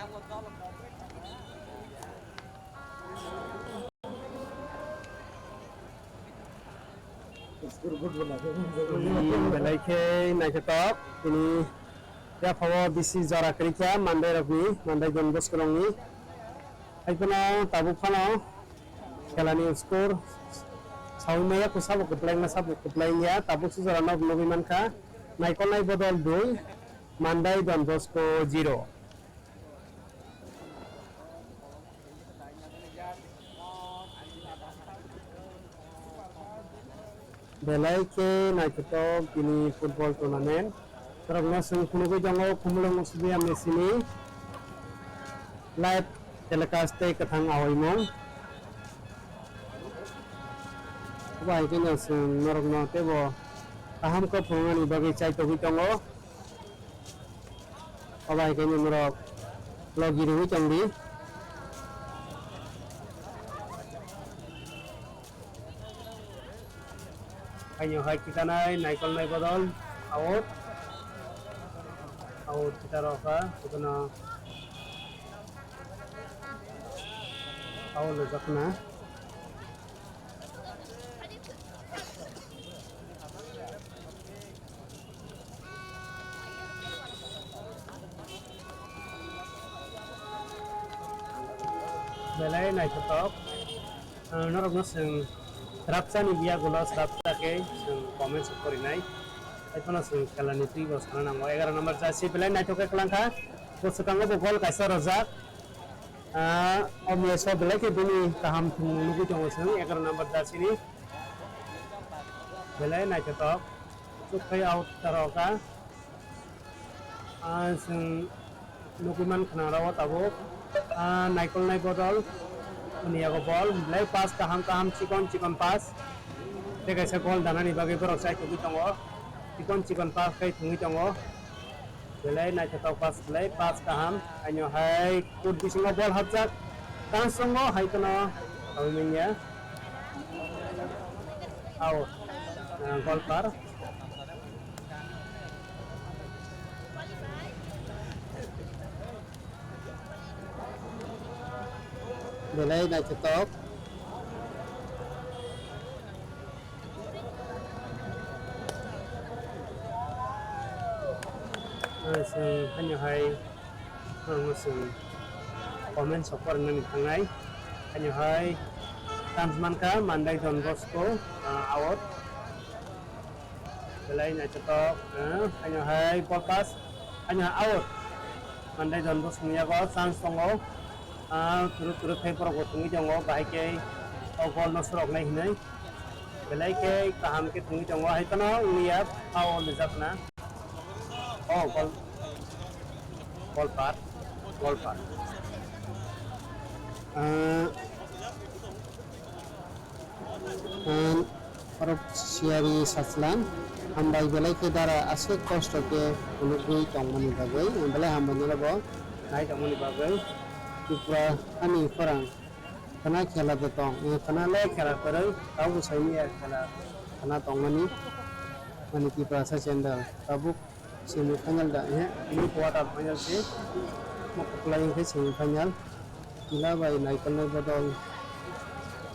Hmm, belai khe naithotok tini yaphao bisi jora kwrwi kha mandai rokni, mandai Don Bosco rokni. Haiphano tabuk phano khelani score sawi maya, sabo kwplai wngya, sabo kwplai wngya, tabuk se jora nok nugwi mankha Naikolnai Bodol dui, Mandai Don Bosco zero. Belai khe naithotok tini football tournament. Norokno chwng phunugwi tongo Khumulwng Musudia Messi ni live telecast tei kwthang aoimung. Obo hai kheno chwng norokno teibo kaham khe phunuknani bagwi chaitogwi tongo. Obo hai khe norok logi rwui tongdi. Haino hai kitanai Naikolnai Bodol out. Out kita rokha, ikono out le jakna. Belai naithotok. Ah, norokno chwng srapchani biyagulo srapcha khe chwng comments porinai. Haiphano chwng khelani twibo sana nango. Egaroh number jersey belai naithok khe kwlangkha. Bo swkango bo goal kaisa rwjak. Ah, o match o belai khe bini kaham thwngmung nugwi tongo chwng egaroh number jersey ni. Belai naithotok. Chukphai out ta rw kha. Ah, chwng nugwi mankha na oro o tabuk. Ah, Naikolnai Bodol. Boni yago ball. Belai pass kaham kaham chikon chikon pass. Tei kaisa goal danani bagwi borok chaithogwi tongo. Chikon chikon pass khai thwngwi tongo. Belai naithotok pass, belai pass kaham. Haino hai kut bisingo ball hapjak. Tang songo hai kheno thangwi manya. Ao, ah, goalkeeper. Belai naithotok. Ah, chwng haino hai, ah, chwng comment sok porinani thangnai. Haino hai chance mankha Mandai Don Bosco, ah, out. Belai naithotok, ah, haino hai ball pass, haino hai out. Mandai Don Bosco ni yago chance tongo. Ah, turuk turuk khai borok bo tongwi tongo, bahai khe o goal no soroknai hinwi. Belai khe kaham khe thwngwi tongo, hai kheno wngya foul rijak na. Oh, goal, goalkeeper, goalkeeper. Ah, ah, oro siyari sachwlang, hambai belai khe dara aswk kosto khe phunugwi tongmani bagwi, belai hambai nw bo nai tongmani bagwi. Tripura hani khorang. Khana khela de tong, eh, khana le khela kwrwi, tabuk saimanya khela khana tongmani, mani Tiprasa channel, tabuk semi final da, eh, ini quarter final se, mo kwplai wngkhe semi final, Tila bai Naikolnai Bodol,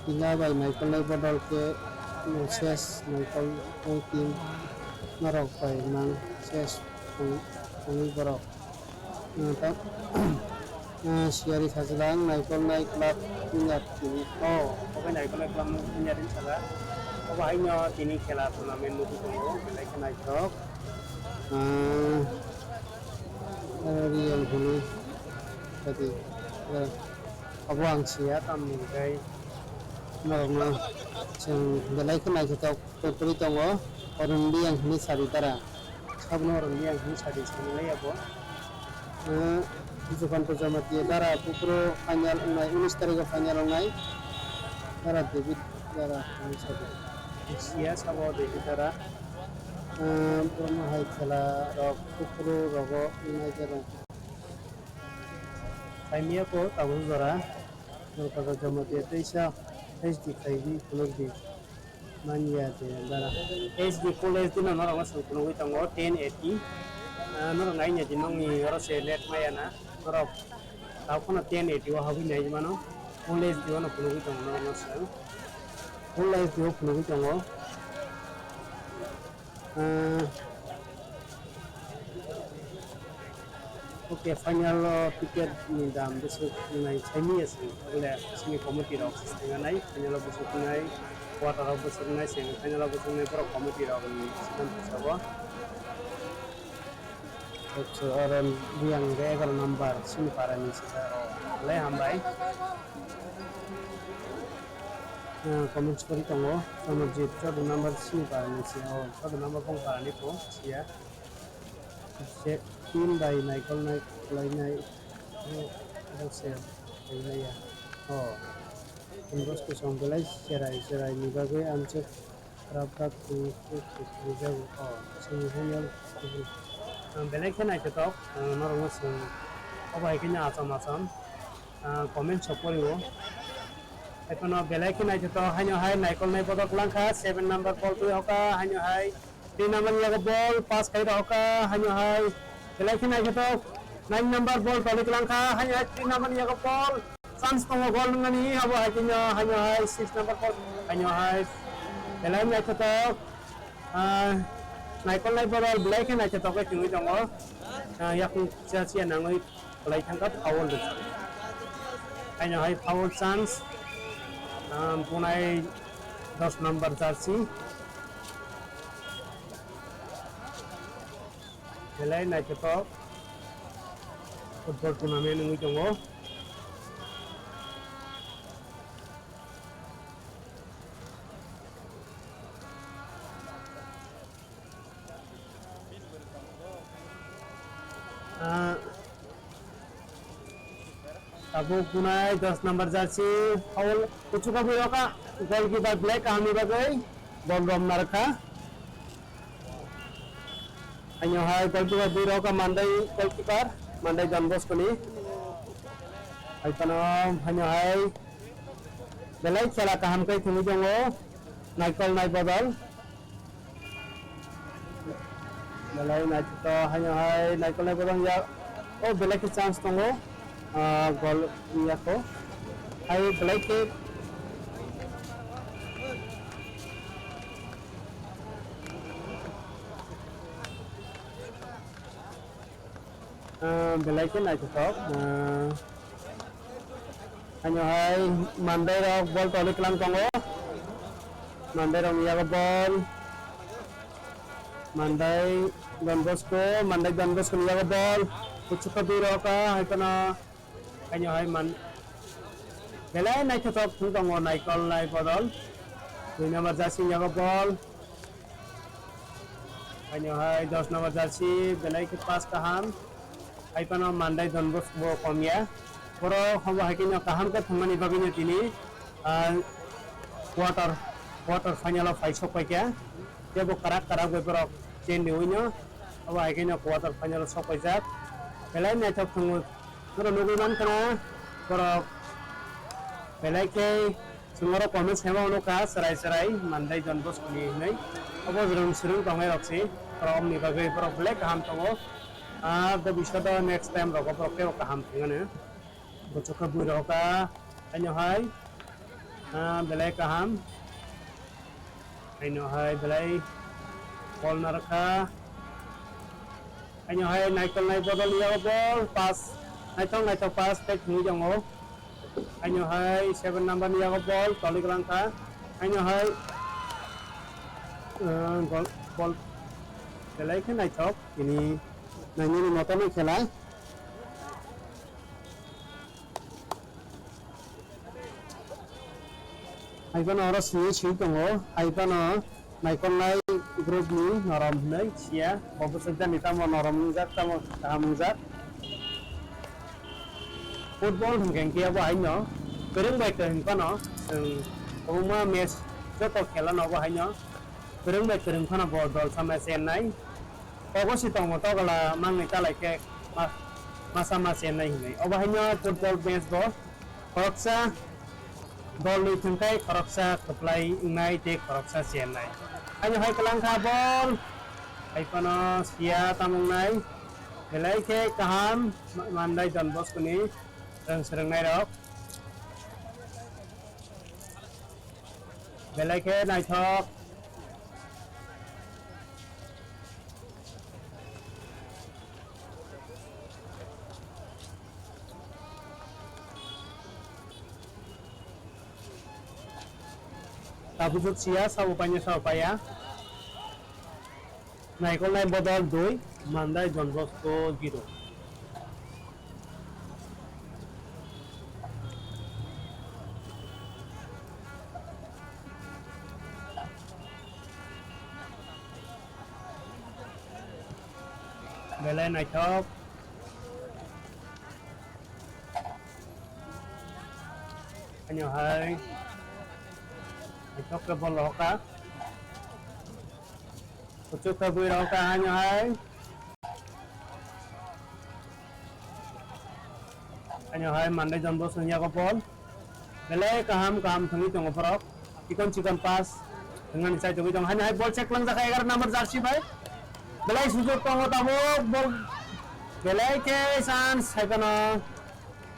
Tila bai Naikolnai Bodol khe, mm, ses Naikolnai team, norok bai mang ses, mm, tongwi borok. Ah, ta-, ah, siyari sajwlang Naikolnai Club India tini. Oh, obo Naikolnai Club India tini saka. Obo haino tini khela tournament nugwi tongo, belai khe naithok. Ah, aro riyang hwnwi tadi, ah, obo ang siya, tamni hwnkhe norokno chwng belai khe naithotok. Kwpri tongo, Orun Liang hwnwi sadi dara. Sabno Orun Liang hwnwi sadi, saimanya bo. Eh, Jukanta Jamatia dara, buphuru final wngnai, unis tarikho final wngnai. Dara David dara hwnwi sadi. Siya sabo David dara. Eh, bono hai khela rok, buphuru rogo wngnai dara. Saimanya bo tabuk jora. Jukanta Jamatia teisa H D khaidi khulukdi. Manya je dara. H D full H D no norok no song phunugwi tongo ten eighty. Ah, norok nai nya di nongni oro se net maya na. Norok Tabuk no ten eighty o habwi nai mano. Full H D o no phunugwi tongo norok no swng. Full H D o phunugwi tongo. Ah, okay, final o ticket ni dam bwswk nai saimanya se, bole chini committee rok se saimanya nai, final o bwswk nai, quarter o bwswk nai, semi final o bwswk nai, borok committee rok ni siddhanto sabo. Acha, oro biyang hwnkhe egaroh number, chini para ni se, o, belai hambai. Ah, comments kwrwi tongo, Sonojit, chwda number, chini para ni se, o, chwda number bong para ni pho, siya. Se team bai naikolnai khlainai, o, o se khlainai ya. O, Don Bosco song belai cherai cherai ni bagwi amchwk rap rap twi twi twi twi jago. O, semi final. Ang belai khe naithothok, ang norokno swng. Obo hai khe no achom achom, ah, comment sok pori o. Ekheno belai khe naithothok, haino hai naikolnai bodol langkha, seven number ball twi hoka, haino hai Three number ni yago ball, pass khai rw kha, haino hai belai khe naithothok. Nine number ball toli kwlang kha, haino hai three number ni yago ball. Chance tongo goal nwngnani, abo hai khe no, haino hai six number ball, haino hai belai naithothok. Ah, naikolnai bodol belai khe naithothok khe chwngwi tongo. Ah, yakung cha cha nangwi. Kwlai thangkha foul rijak. Haino hai foul chance, ah, bunai dos number jersey. Belai naithothok football tournament wngwi tongo. Ah, tabuk bunai dos number jersey foul kuchuka bui rokha, goalkeeper belai kahamni bagwi ball rom narwkha. Haino hai goalkeeper bui rokha Mandai goalkeeper, Mandai Don Bosco ni. Hai phano haino hai belai khela kaham khe thwngwi tongo, naikol nai bodol. Belai naithothok, haino hai naikolnai bodol ya. O belai khe chance tongo. Ah, goal ya kho. Hai belai khe, ah, belai khe naithothok. Ah, Haino hai Mandai rok ball toli kwlang tongo. Mandai rok ni yago ball. Mandai Don Bosco, Mandai Don Bosco ni yago ball. Kuchukha bui rok, ah, hai phano. Haino hai man-, belai naithothok thung tongo, naikol nai bodol. Dui number jersey ni yago ball. Haino hai dos number jersey, belai khe pass kaham. Hai phano Mandai Don Bosco bo komya. Borok hobo hai kheno kaham khe thwngmani bagwino tini, ah, quarter, quarter final o phai sok paikha. Tei bo kwrak kwrak bai borok chen riwino obo hai kheno quarter final o sok paijak. Belai naithok thwngo. Borok nugwi mankha na borok belai khe Chwng oro comments khaima hwnwi kha, chwrai chwrai Mandai Don Bosco ni hwnwi. Obo rwng swrwng tongnai rok se, borok omni bagwi borok belai kaham tongo. Ah, bo bisado next time rogo borok teibo kaham thwngmani. Bo chukha bui rohoka, haino hai, ah, belai kaham. Haino hai belai bol narwkha. Haino hai naikol nai bodol yago bol pass, naithok naithok pass tei thwngwi tongo. Haino hai seven number ni yago bol toli kwlang kha. Haino hai, ah, gol, bol belai khe naithok tini nainani motom ni khela. Hai phano oro swi swi tongo, hai phano naikolnai group ni norom hinwi siya, bo bwswk jani tamo norom wngjak, tamo kaham wngjak. Football hinkhe hinkhe abo haino kwrwng bai kwrwng phano chwng kwbangma match joto khela no abo haino kwrwng bai kwrwng phano bo dol sama chennai. Kogo si tongmo togla mangni talai khe ma-, masa ma chennai hinwi. Obo haino football match bo khoroksa dol ni thwngkhai khoroksa kwplai wngnai tei khoroksa chennai. Haino hai kwlang kha bol. Hai phano siya tamo wngnai. Belai khe kaham ma-, Mandai Don Bosco ni. Rang srwngnai rok. Belai khe naithok. Tabuk siya, sabo paina, sabo paya. Naikolnai Bodol dui, Mandai Don Bosco zero. Belai naithok. Ano hai. Naithok khe bol rohor kha. Kuchuk khe bui rohor kha ano hai. Ano hai Mandai Don Bosco ni yago bol. Belai kaham kaham thwngwi tongo borok. Chikon chikon pass thwngnani chai tongwi tongo. Haino hai bol check langjak kha egaroh number jersey bai. Belai sujok tongo tabuk bol. Belai khe chance hai phano.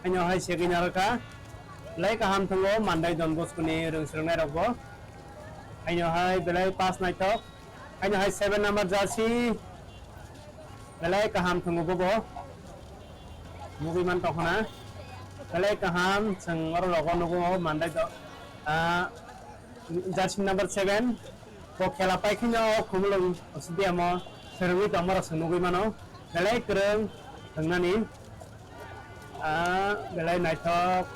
Haino hai segwi narwkha. Belai kaham thwngo Mandai Don Bosco ni rwng swrwngnairokbo. Haino hai belai pass naithok. Haino hai seven number jersey. Belai kaham thwngo bobo. Nugwi man tongkha na. Belai kaham chwng oro logo nugo Mandai do-, ah, jersey number seven. Bo khela pai kheno Khumulwng stadium o swrwngwi tongma rok chwng nugwi mano. Belai kwrwng thwngnani. Ah, belai naithok.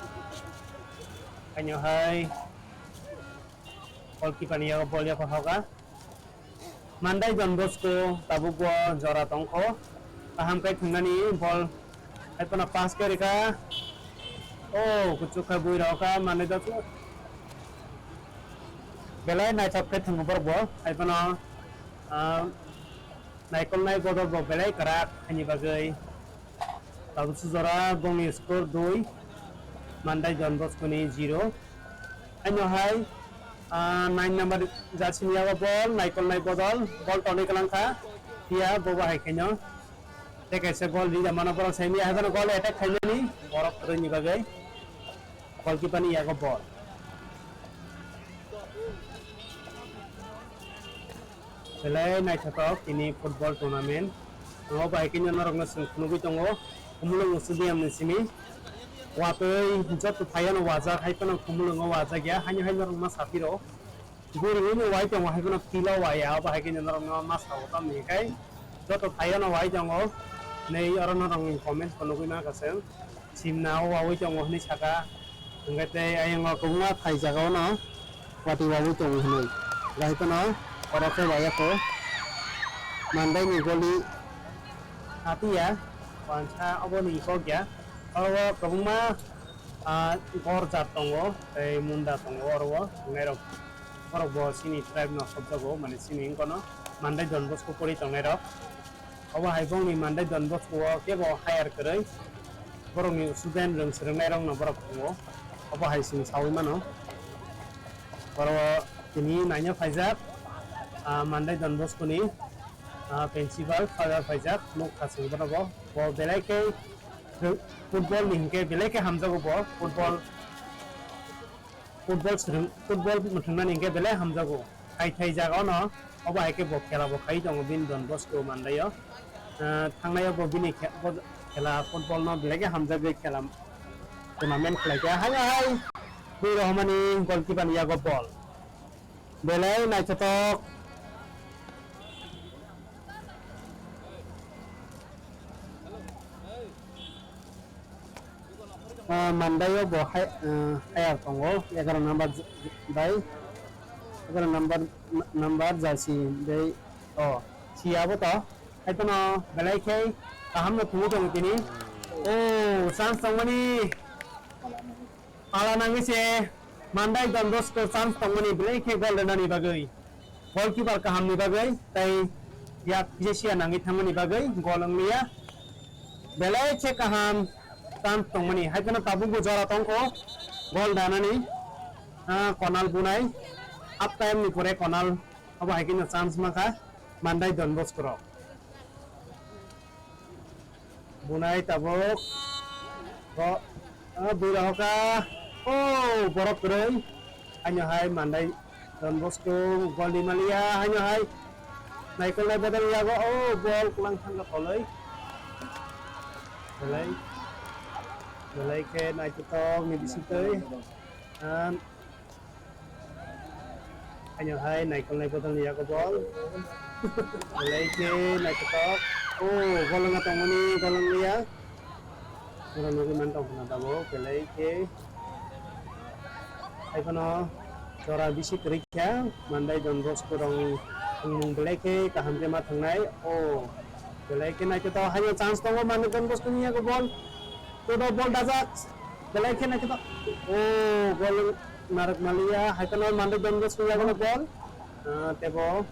Haino hai goalkeeper ni yago bol yaphar hoka. Mandai Don Bosco tabuk bo jora tongkho. Kaham khe thwngnani bol hai phano pass khe rikha. O kuchuk khe bui rok kha Mandai Don Bosco. Belai naithok khe thwngo borok bo hai phano, ah, naikolnai Bodol bo belai kwrak haini bagwi. Tabuk sujora bongni score dui, Mandai Don Bosco ni zero. Haino hai, ah, nine number jersey ni yago bol, naikolnai Bodol, bol tonwi kwlangkha. Phiya bobo hai khaino. Tei kaisa gol rida mano borok saimanya, hai phano gol attack khaimani, borok kwrwini bagwi. Goalkeeper ni yago bol. Belai naithotok tini football tournament. Obo hai khe norokno chwng phunugwi tongo, Khumulwng stadium ni simi. Watwi joto phaiyano wajak, hai phano Khumulwngo wajak ya, haino hai norokno saphiro. Gurigwino wai tongo, hai phano pilo wai ya, obo hai khe norokno ma sao, tamni hwnkhe joto phaiyano wai tongo. Nei oro norokni comment phunugwi mankha chwng. Simna o wawi tongo hinwi saka, hwnkhe tei ayang o kwbangma phai jaga o no watwi wawi tongo hinwi. Bahai phano oro khe waya kho Mandai ni goli hatiya wansa obo ni kok ya. Oro o kwbangma, ah, gor jat tongo tei munda tongo oro o tongnai rok. Borok bo chini tribe no sopjago, mane chini wngkha no Mandai Don Bosco pori tongnai rok. Obo hai bongni Mandai Don Bosco o kebo hire kwrwi, borokni student rwng swrwngnairokno borok tongo. Obo hai chwng saui mano. Oro tini naina phaijak, ah, Mandai Don Bosco ni, ah, principal father phaijak, nuk khasing bono bo. Bo belai khe football ni hinkhe belai khe hamjago bo, football. Football swrwng, football mwthwngnani hinkhe belai hamjago. Hai thai jaga ono, obo hai khe bo khela bo khai tongo bini Don Bosco Mandai o. Ah, thangnai o bo bini khe-, bo khela football no belai khe hamjagwi khela tournament khlai kha. Hai hai, Bui Rohmani goalkeeper ni yago ball. Belai naithotok. Ah, Mandai o bo hai, ah, hire tongo, egaroh number j-, j-, bai, egaroh number, number jersey bai, o, siya bo to, hai phano belai khe kaham no thungwi tongo tini. O, chance tongmani, pala nangwi se Mandai Don Bosco chance tongmani belai khe goal rwnani bagwi. Goalkeeper kahamni bagwi tei yak kisa siya nangwi thangmani bagwi goal wngliya. Belai khe kaham chance tongmani. Hai kheno tabukbo jora tongkho goal danani, ah, Konal bunai half time ni pore Konal obo hai kheno chance mankha Mandai Don Bosco rok. Bunai tabuk bo Ah, bui rohoka. Oh, borok kwrwi. Haino hai mandai Don Bosco gol di maliya. Haino hai naikol nai bodol yago. Oh, bol kulang thangka koloi. Belai. Belai khe naithotok ni bisingtwi. Ah, Haino hai naikol nai bodol ni yago bol. Belai khe naithotok. Oh, golonga tongmani golong liya. Oro nugwi man tong khna tabuk belai khe. Hai phano jora bisi kwrwi kha. Mandai Don Bosco rong thwngmung belai khe kaham khe ma thwngnai. Oh, belai khe naithotok. Haino chance tongo Mandai Don Bosco ni yago bol. Todo bol dajak. Belai khe naithotok. Oh, gol narwk maliya. Hai phano Mandai Don Bosco yago bol. Ah, tebo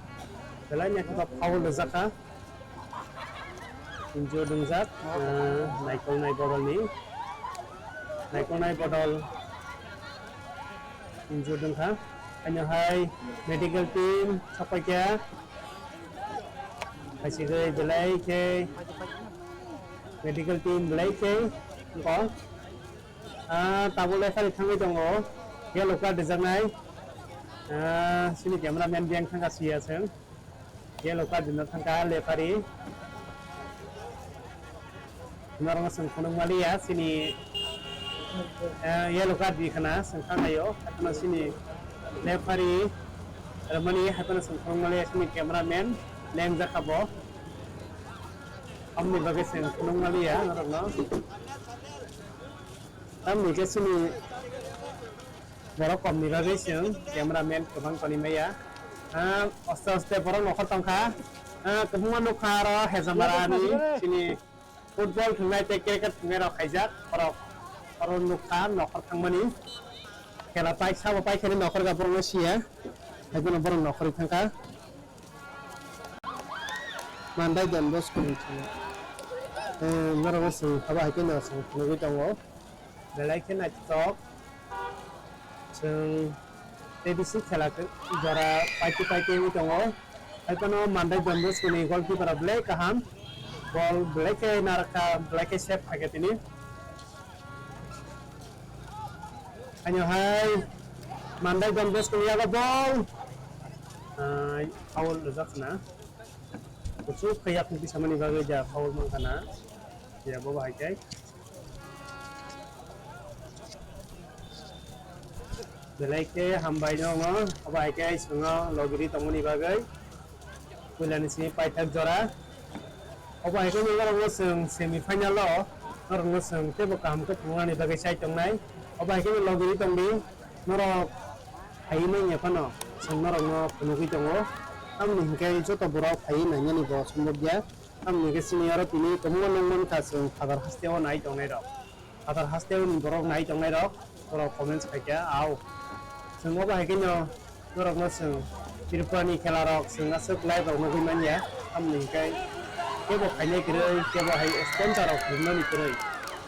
belai naithotok foul rwjak kha. Injure wngjak, ah, naikol nai bodol ni. Naikol nai bodol injure wngkha. Haino hai medical team sokpaikha. Khaisigwi belai khe medical team belai khe wngkha. Ah, tabuk referee thangwi tongo. Yellow card rijaknai. Ah, sini cameraman biyang thangkha siya chwng. Yellow card rina thangkha referee. Norokno chwng phunuk maliya sini, ah, yellow card ri khna chwng thangkhaio. Haikhe sini referee rwmani haikhe chwng phunuk maliya sini cameraman lengjak kha bo. Amoni bagwi chwng phunuk maliya norokno. Tamni khe chini borok kom ni bagwi chwng cameraman kwbang toni maya. Ah, aste aste borok nokhor tongkha. Ah, kwbangma nukha aro Hejamara ni chini football thwngnai tei cricket thwngnai rok khaijak. Borok oro nukha nokhor thangmani. Khela pai sabo pai khani nokhor ga borok no siya. Hai bono borok nokhorwi thangkha. Mandai Don Bosco ni chwng, eh, norok no chwng haba hai khe no chwng phunugwi tongo. Belai khe naithok. Chwng tei bisi khela khe jora paiti paiti wngwi tongo. Hai phano Mandai Don Bosco ni goalkeeper rok belai kaham. Bol belai khe narwkha, belai khe save khaikha tini. Haino hai Mandai Don Bosco ni yago bol. Ai, foul rwjak khna. Kuchuk khe yakung tisamani bagwi ja foul mankha na. Ya, bo bahai khe. Belai khe hambai no, obo hai khe chwngno logiri tongmani bagwi. Puilani simi paithak jora. Obo hai khe norokno chwng semi final o norokno chwng teibo kaham khe phunuknani bagwi chai tongnai. Obo hai khe logiri tongdi norok phaiwi manya phano chwng norokno phunugwi tongo. Tamoni hinkhe joto borok phaiwi nainani bo sombob ya. Tamoni hinkhe chini oro tini kwbangma nukmankha chwng phatar hasteo nai tongnairok. Phatar hasteo ni borok nai tongnairok, borok comments khaikha, au. Chwng obo hai kheno norokno chwng Tripura ni khela rok chwng aswk live rok nugwi manya, tamoni hinkhe kebo khainai kwrwi, kebo hai sponsor rok phunuknani kwrwi.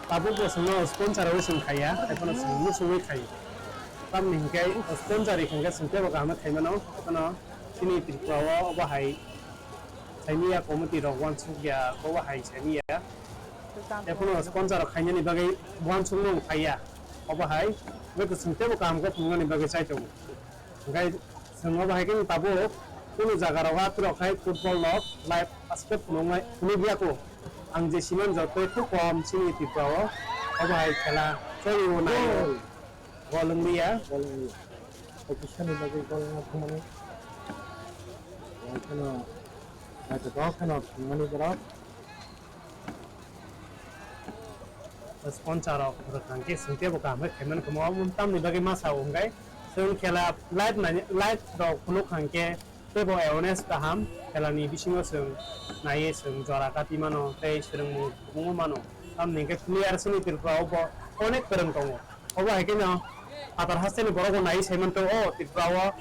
Tabukbo chwngno sponsor rwi chwng khaiya, haiphano chwng muchungwi khaio. Tamoni hinkhe sponsor rikha hinkhe chwng teibo kaham khe khaimano, haiphano chini Tripura o obo hai saimanya committee rok uansukya, obo hai saimanya. Haiphano sponsor rok khainani bagwi uansukmung khaiya. Obo hai, hwnkhe chwng teibo kaham khe phunuknani bagwi chai tongo. Hwnkhe chwng obo hai khe tabuk kunu jaga rogo aphirok khai football rok live basket phunuknai, phunukya kho. Ang je siman jotoi khub kom chini Tripura o obo hai khela choli o nai o. Gol wng liya. Gol wng liya. Opposition ni bagwi gol wngna thangmani. Okheno naithotok kheno thwngmani borok. Sponsor rok rwkha hwnkhe chwng teibo kaham khe khaimani, omo tamni bagwi masa o hwnkhe chwng khela live nai, live rok phunukha hwnkhe teibo awareness kaham khelani bisingo chwng naiwi chwng jora kati mano tei swrwngmung kubungo mano. Tamni hwnkhe player chini Tripura o bo onek kwrwng tongo. Obo hai kheno phatar hasteni borok bo naiwi sai manthogo, o Tripura o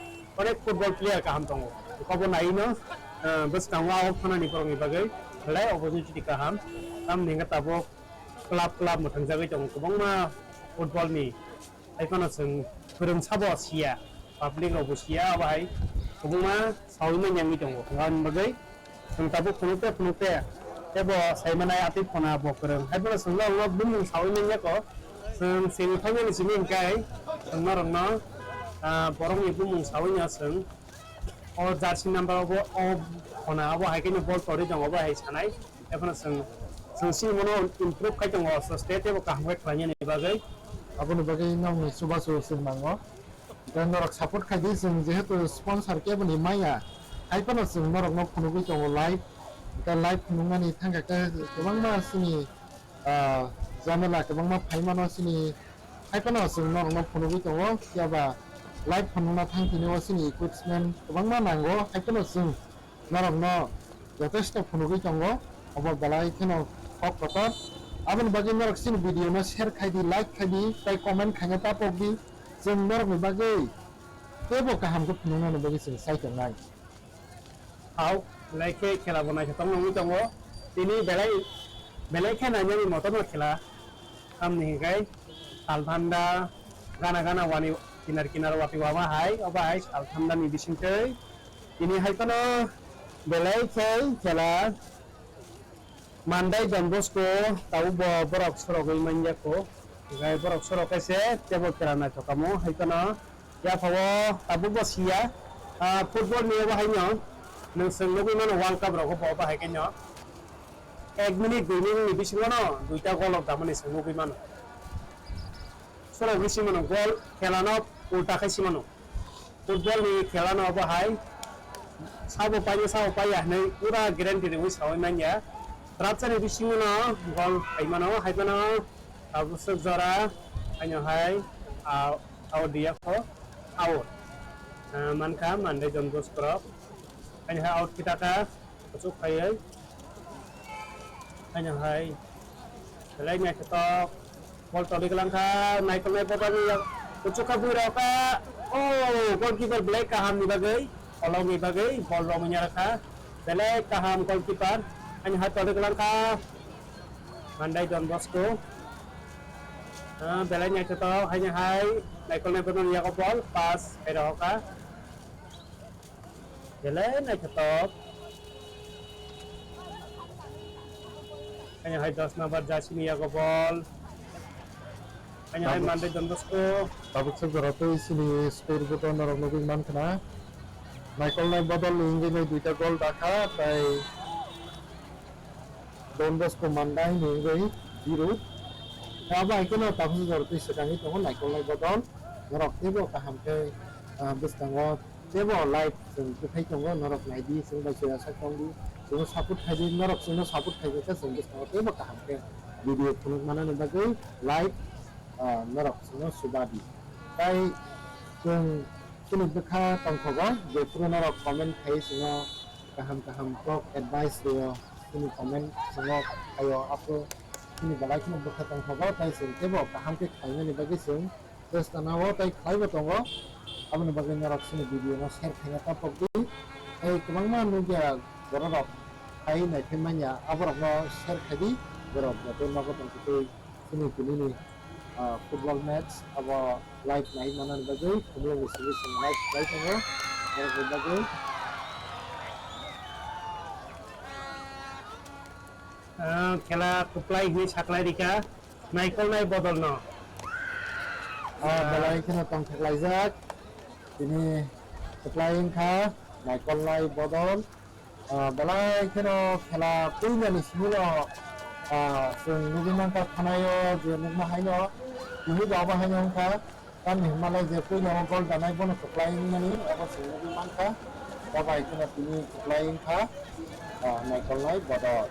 onek football player kaham tongo. Obo naiwi no, eh, bwskango o phanani borokni bagwi belai opportunity kaham. Tamni hwnkhe tabuk club club mwthangjagwi tongo kwbangma football ni. Hai phano chwng kwrwng sabo siya, public rok bo siya, abo hai kwbangma saui manya wngwi tongo. Aboni bagwi chwng tabuk phunukte phunukte teibo sai manai atwi phona bo kwrwng. Hai phano chwng norokno bumung saui manya kho, Chwng semi final ni simi hwnkhe chwng norokno, ah, borokni bumung saui no chwng o jersey number obo, o khona obo hai khe no bol torwi tongo, obo hai sanai. Ekheno chwng, chwng sini bono improve khai tongo, so state tebo kaham khe khlainani bagwi. Aboni bagwi nokni chubachu chwng nango. Tei norok support khai di, chwng jehetu sponsor kebo ni maya, hai phano chwng norokno phunugwi tongo live. Tei live phunuknani thangkhe khe kwbangma chini, ah, jamela kwbangma phai mano chini, hai phano chwng norokno phunugwi tongo. Phiya ba live phunukna thang thini o chini equipment kwbangma nango, hai phano chwng norokno jotesto phunugwi tongo, obo belai kheno kok kotor. Aboni bagwi norok chini video no share khai di, like khai di, tei comment khaina ta pok di. Chwng norokni bagwi teibo kaham khe phunuknani bagwi chwng sai tongnai. Hao, belai khe khela bo naithothok wngwi tongo. Tini belai, belai khe nainani motom no khela. Tamni hwnkhe salthanda gana gana wani kinar kinar watwi wama hai, obo hai salthandani bisingtwi. Tini hai phano belai khe khela Mandai Don Bosco tabuk bo borok sorogwi manya kho. Hwnkhe borok sorok khe se teibo khela naithok kamo hai phano. Yaphao tabuk bo siya, ah, football ni obo haino nwng chwng nugwi mano World Cup rogo bo obo hai khe no ek minute dui minute ni bisingo no duita goal rok damani chwng nugwi mano. Sorok wi simano goal khela no ulta khai simano. Football ni khela no obo hai sabo paino sabo paiya hinwi pura guarantee rwi sawi manya. Rapcha ni bisingo no goal khai mano, hai phano tabuk swk jora haino hai, ah, out diya kho, out. Ah, mankha Mandai Don Bosco rok. Haino hai out kita kha, kuchuk khaiwi. Haino hai belai naithothok. Bol toli kwlang kha, naikolnai bodol ni yak kuchuk kha bui rok kha. Oh, goalkeeper belai kaham ni bagwi, kolok ni bagwi bol romwi ya kha. Belai kaham goalkeeper. Haino hai toli kwlang kha. Mandai Don Bosco. Ah, belai naithothok, haino hai naikolnai bodol ni yago bol pass khai rok kha. Belai naithothok. Haino hai dos number jersey ni yago bol. Haino hai Tabuk. Mandai Don Bosco. Tabuk se jora tei chini score board o norok nugwi mankha na. Naikolnai bodol ni wngwi nai duita goal dakha, tei Don Bosco Mandai ni wngwi zero. Abo hai kheno tabuk se jora tei swkangwi tongo naikolnai bodol. Norok teibo kaham khe, ah, bwskango teibo live chwng bwkhai tongo, norok nai di, chwng bai chwya sak tong di, chwngno support khai di, norok chwngno support khai khe chwng bwskango teibo kaham khe video phunuk manani bagwi live, ah, norok chwngno suba di. Tai chwng chini bwkha tongthogo, jephuru norok comment khai chwngno kaham kaham kok advice rwo, chini comment chwngno khaio, aphuru chini belai kheno bwkha tongthogo, tai chwng teibo kaham khe khlainani bagwi chwng chesta nao tei khlaibo tongo. Aboni bagwi norok chini video no share khaina ta pok di. Tei kwbangma nukya borok rok khai nai phai manya, aborok no share khai di. Borok joto nogo tong twi chini tini ni, ah, football match abo live nai manani bagwi khumulwng ni simi simi live khlai tongo. Aboni bagwi Ah, khela kwplai hinwi saklai rikha, naikolnai bodolno. Ah, belai kheno tongthok laijak. Tini kwplai wngkha naikolnai bodol. Ah, belai kheno khela puinani simi no, ah, chwng nugwi mankha thanaio je nukma haino tini bo abo haino wngkha. Tamni hwnmalai je puila o gol danai bono kwplai wngmani abo chwng nugwi mankha. Bo bai kheno tini kwplai wngkha, ah, naikolnai bodol.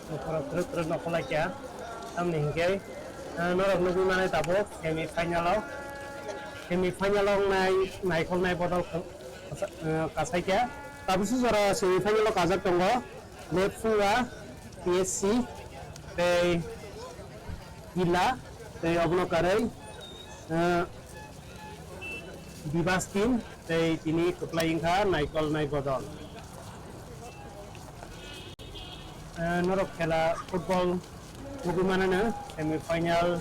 Bokhorok twrwk twrwk no kholai kha. Tamni hinkhe, eh, norok nugwi manai tabuk semi final o. Semi final o wngnai naikolnai bodol, eh, kasai kha. Tabukhe jora semi final o kajak tongo Lepsunga P S C tei Kila tei obono karwi, eh, Bibas team tei tini kwplai wngkha naikolnai bodol. Eh, norok khela football nugwi manano semi final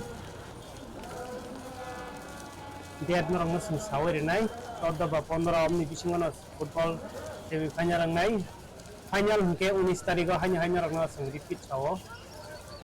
date norokno chwng sawi rwnai, chordo ba pondro omni bisingo no football semi final wngnai. Final hwnkhe unis tarikho haino haino norokno chwng repeat sao.